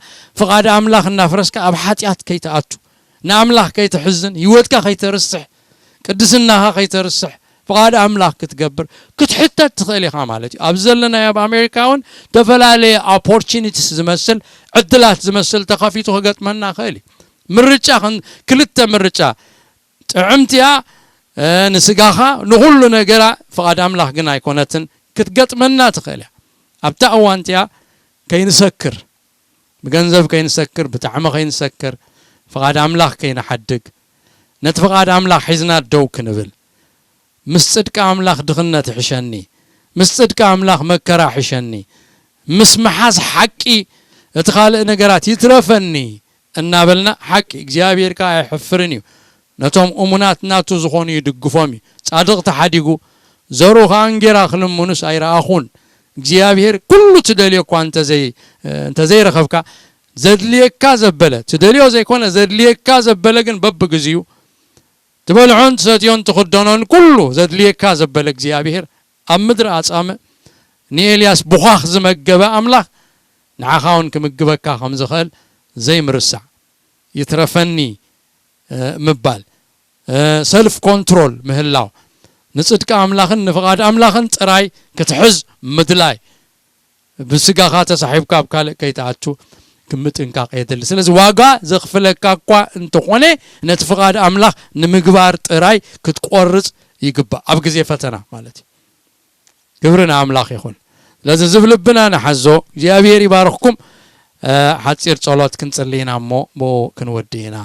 ፍቓድ ኣምላኽ እናፍረስካ ኣብ ሓጢኣት ከይትኣቱ፣ ንኣምላኽ ከይትሕዝን፣ ህይወትካ ከይተርስሕ፣ ቅድስናኻ ከይተርስሕ፣ ፍቓድ ኣምላኽ ክትገብር ክትሕተት ትኽእል ኢኻ ማለት እዩ። ኣብዚ ዘለናዮ ኣብ ኣሜሪካ እውን ዝተፈላለየ ኦፖርቹኒቲስ ዝመስል ዕድላት ዝመስል ተኸፊቱ ክገጥመና ይኽእል እዩ። ምርጫ ክን- ክልተ ምርጫ ጥዕምቲ እያ ንስጋኻ ንኹሉ ነገራ ፍቓድ ኣምላኽ ግን ኣይኮነትን ክትገጥመና ትኽእል እያ። ኣብታ እዋን እቲኣ ከይንሰክር ብገንዘብ ከይንሰክር ብጣዕሚ ከይንሰክር ፍቓድ ኣምላኽ ከይንሓድግ ነቲ ፍቓድ ኣምላኽ ሒዝና ደው ክንብል ምስ ጽድቂ ኣምላኽ ድኽነት ይሕሸኒ፣ ምስ ጽድቂ ኣምላኽ መከራ ይሕሸኒ፣ ምስ ምሓዝ ሓቂ እቲ ካልእ ነገራት ይትረፈኒ እናበልና ሓቂ እግዚኣብሔር ከኣ ኣይሕፍርን እዩ። ነቶም እሙናት ናቱ ዝኾኑ ይድግፎም እዩ። ጻድቕ ተሓዲጉ ዘርኡ ከኣ እንጌራ ክልምኑስ ኣይረኣኹን። እግዚኣብሔር ኩሉ ትደልዮ እኳ እንተዘይ እንተዘይረኸብካ ዘድልየካ ዘበለ ትደልዮ ዘይኮነ ዘድልየካ ዘበለ ግን በብግዚኡ ትበልዖን ትሰትዮን ትኽደኖን ኩሉ ዘድልየካ ዘበለ እግዚኣብሔር ኣብ ምድሪ ኣጻምእ ንኤልያስ ቡኻኽ ዝመገበ ኣምላኽ ንዓኻ እውን ክምግበካ ከም ዝኽእል ዘይምርሳዕ ይትረፈኒ ምባል ሰልፍ ኮንትሮል ምህላው ንጽድቂ ኣምላኽን ንፍቓድ ኣምላኽን ጥራይ ክትሕዝ ምድላይ ብስጋኻ ተሳሒብካ ኣብ ካልእ ከይትኣቱ ክምጥንቃቕ የድሊ። ስለዚ ዋጋ ዘኽፍለካ እኳ እንተኾነ ነቲ ፍቓድ ኣምላኽ ንምግባር ጥራይ ክትቆርጽ ይግባእ ኣብ ግዜ ፈተና ማለት እዩ። ክብሪ ንኣምላኽ ይኹን። ስለዚ ዝብ ልብና ንሓዞ እግዚኣብሔር ይባርኽኩም። ሓፂር ጸሎት ክንጽሊ ኢና እሞ ብኡ ክንወዲ ኢና።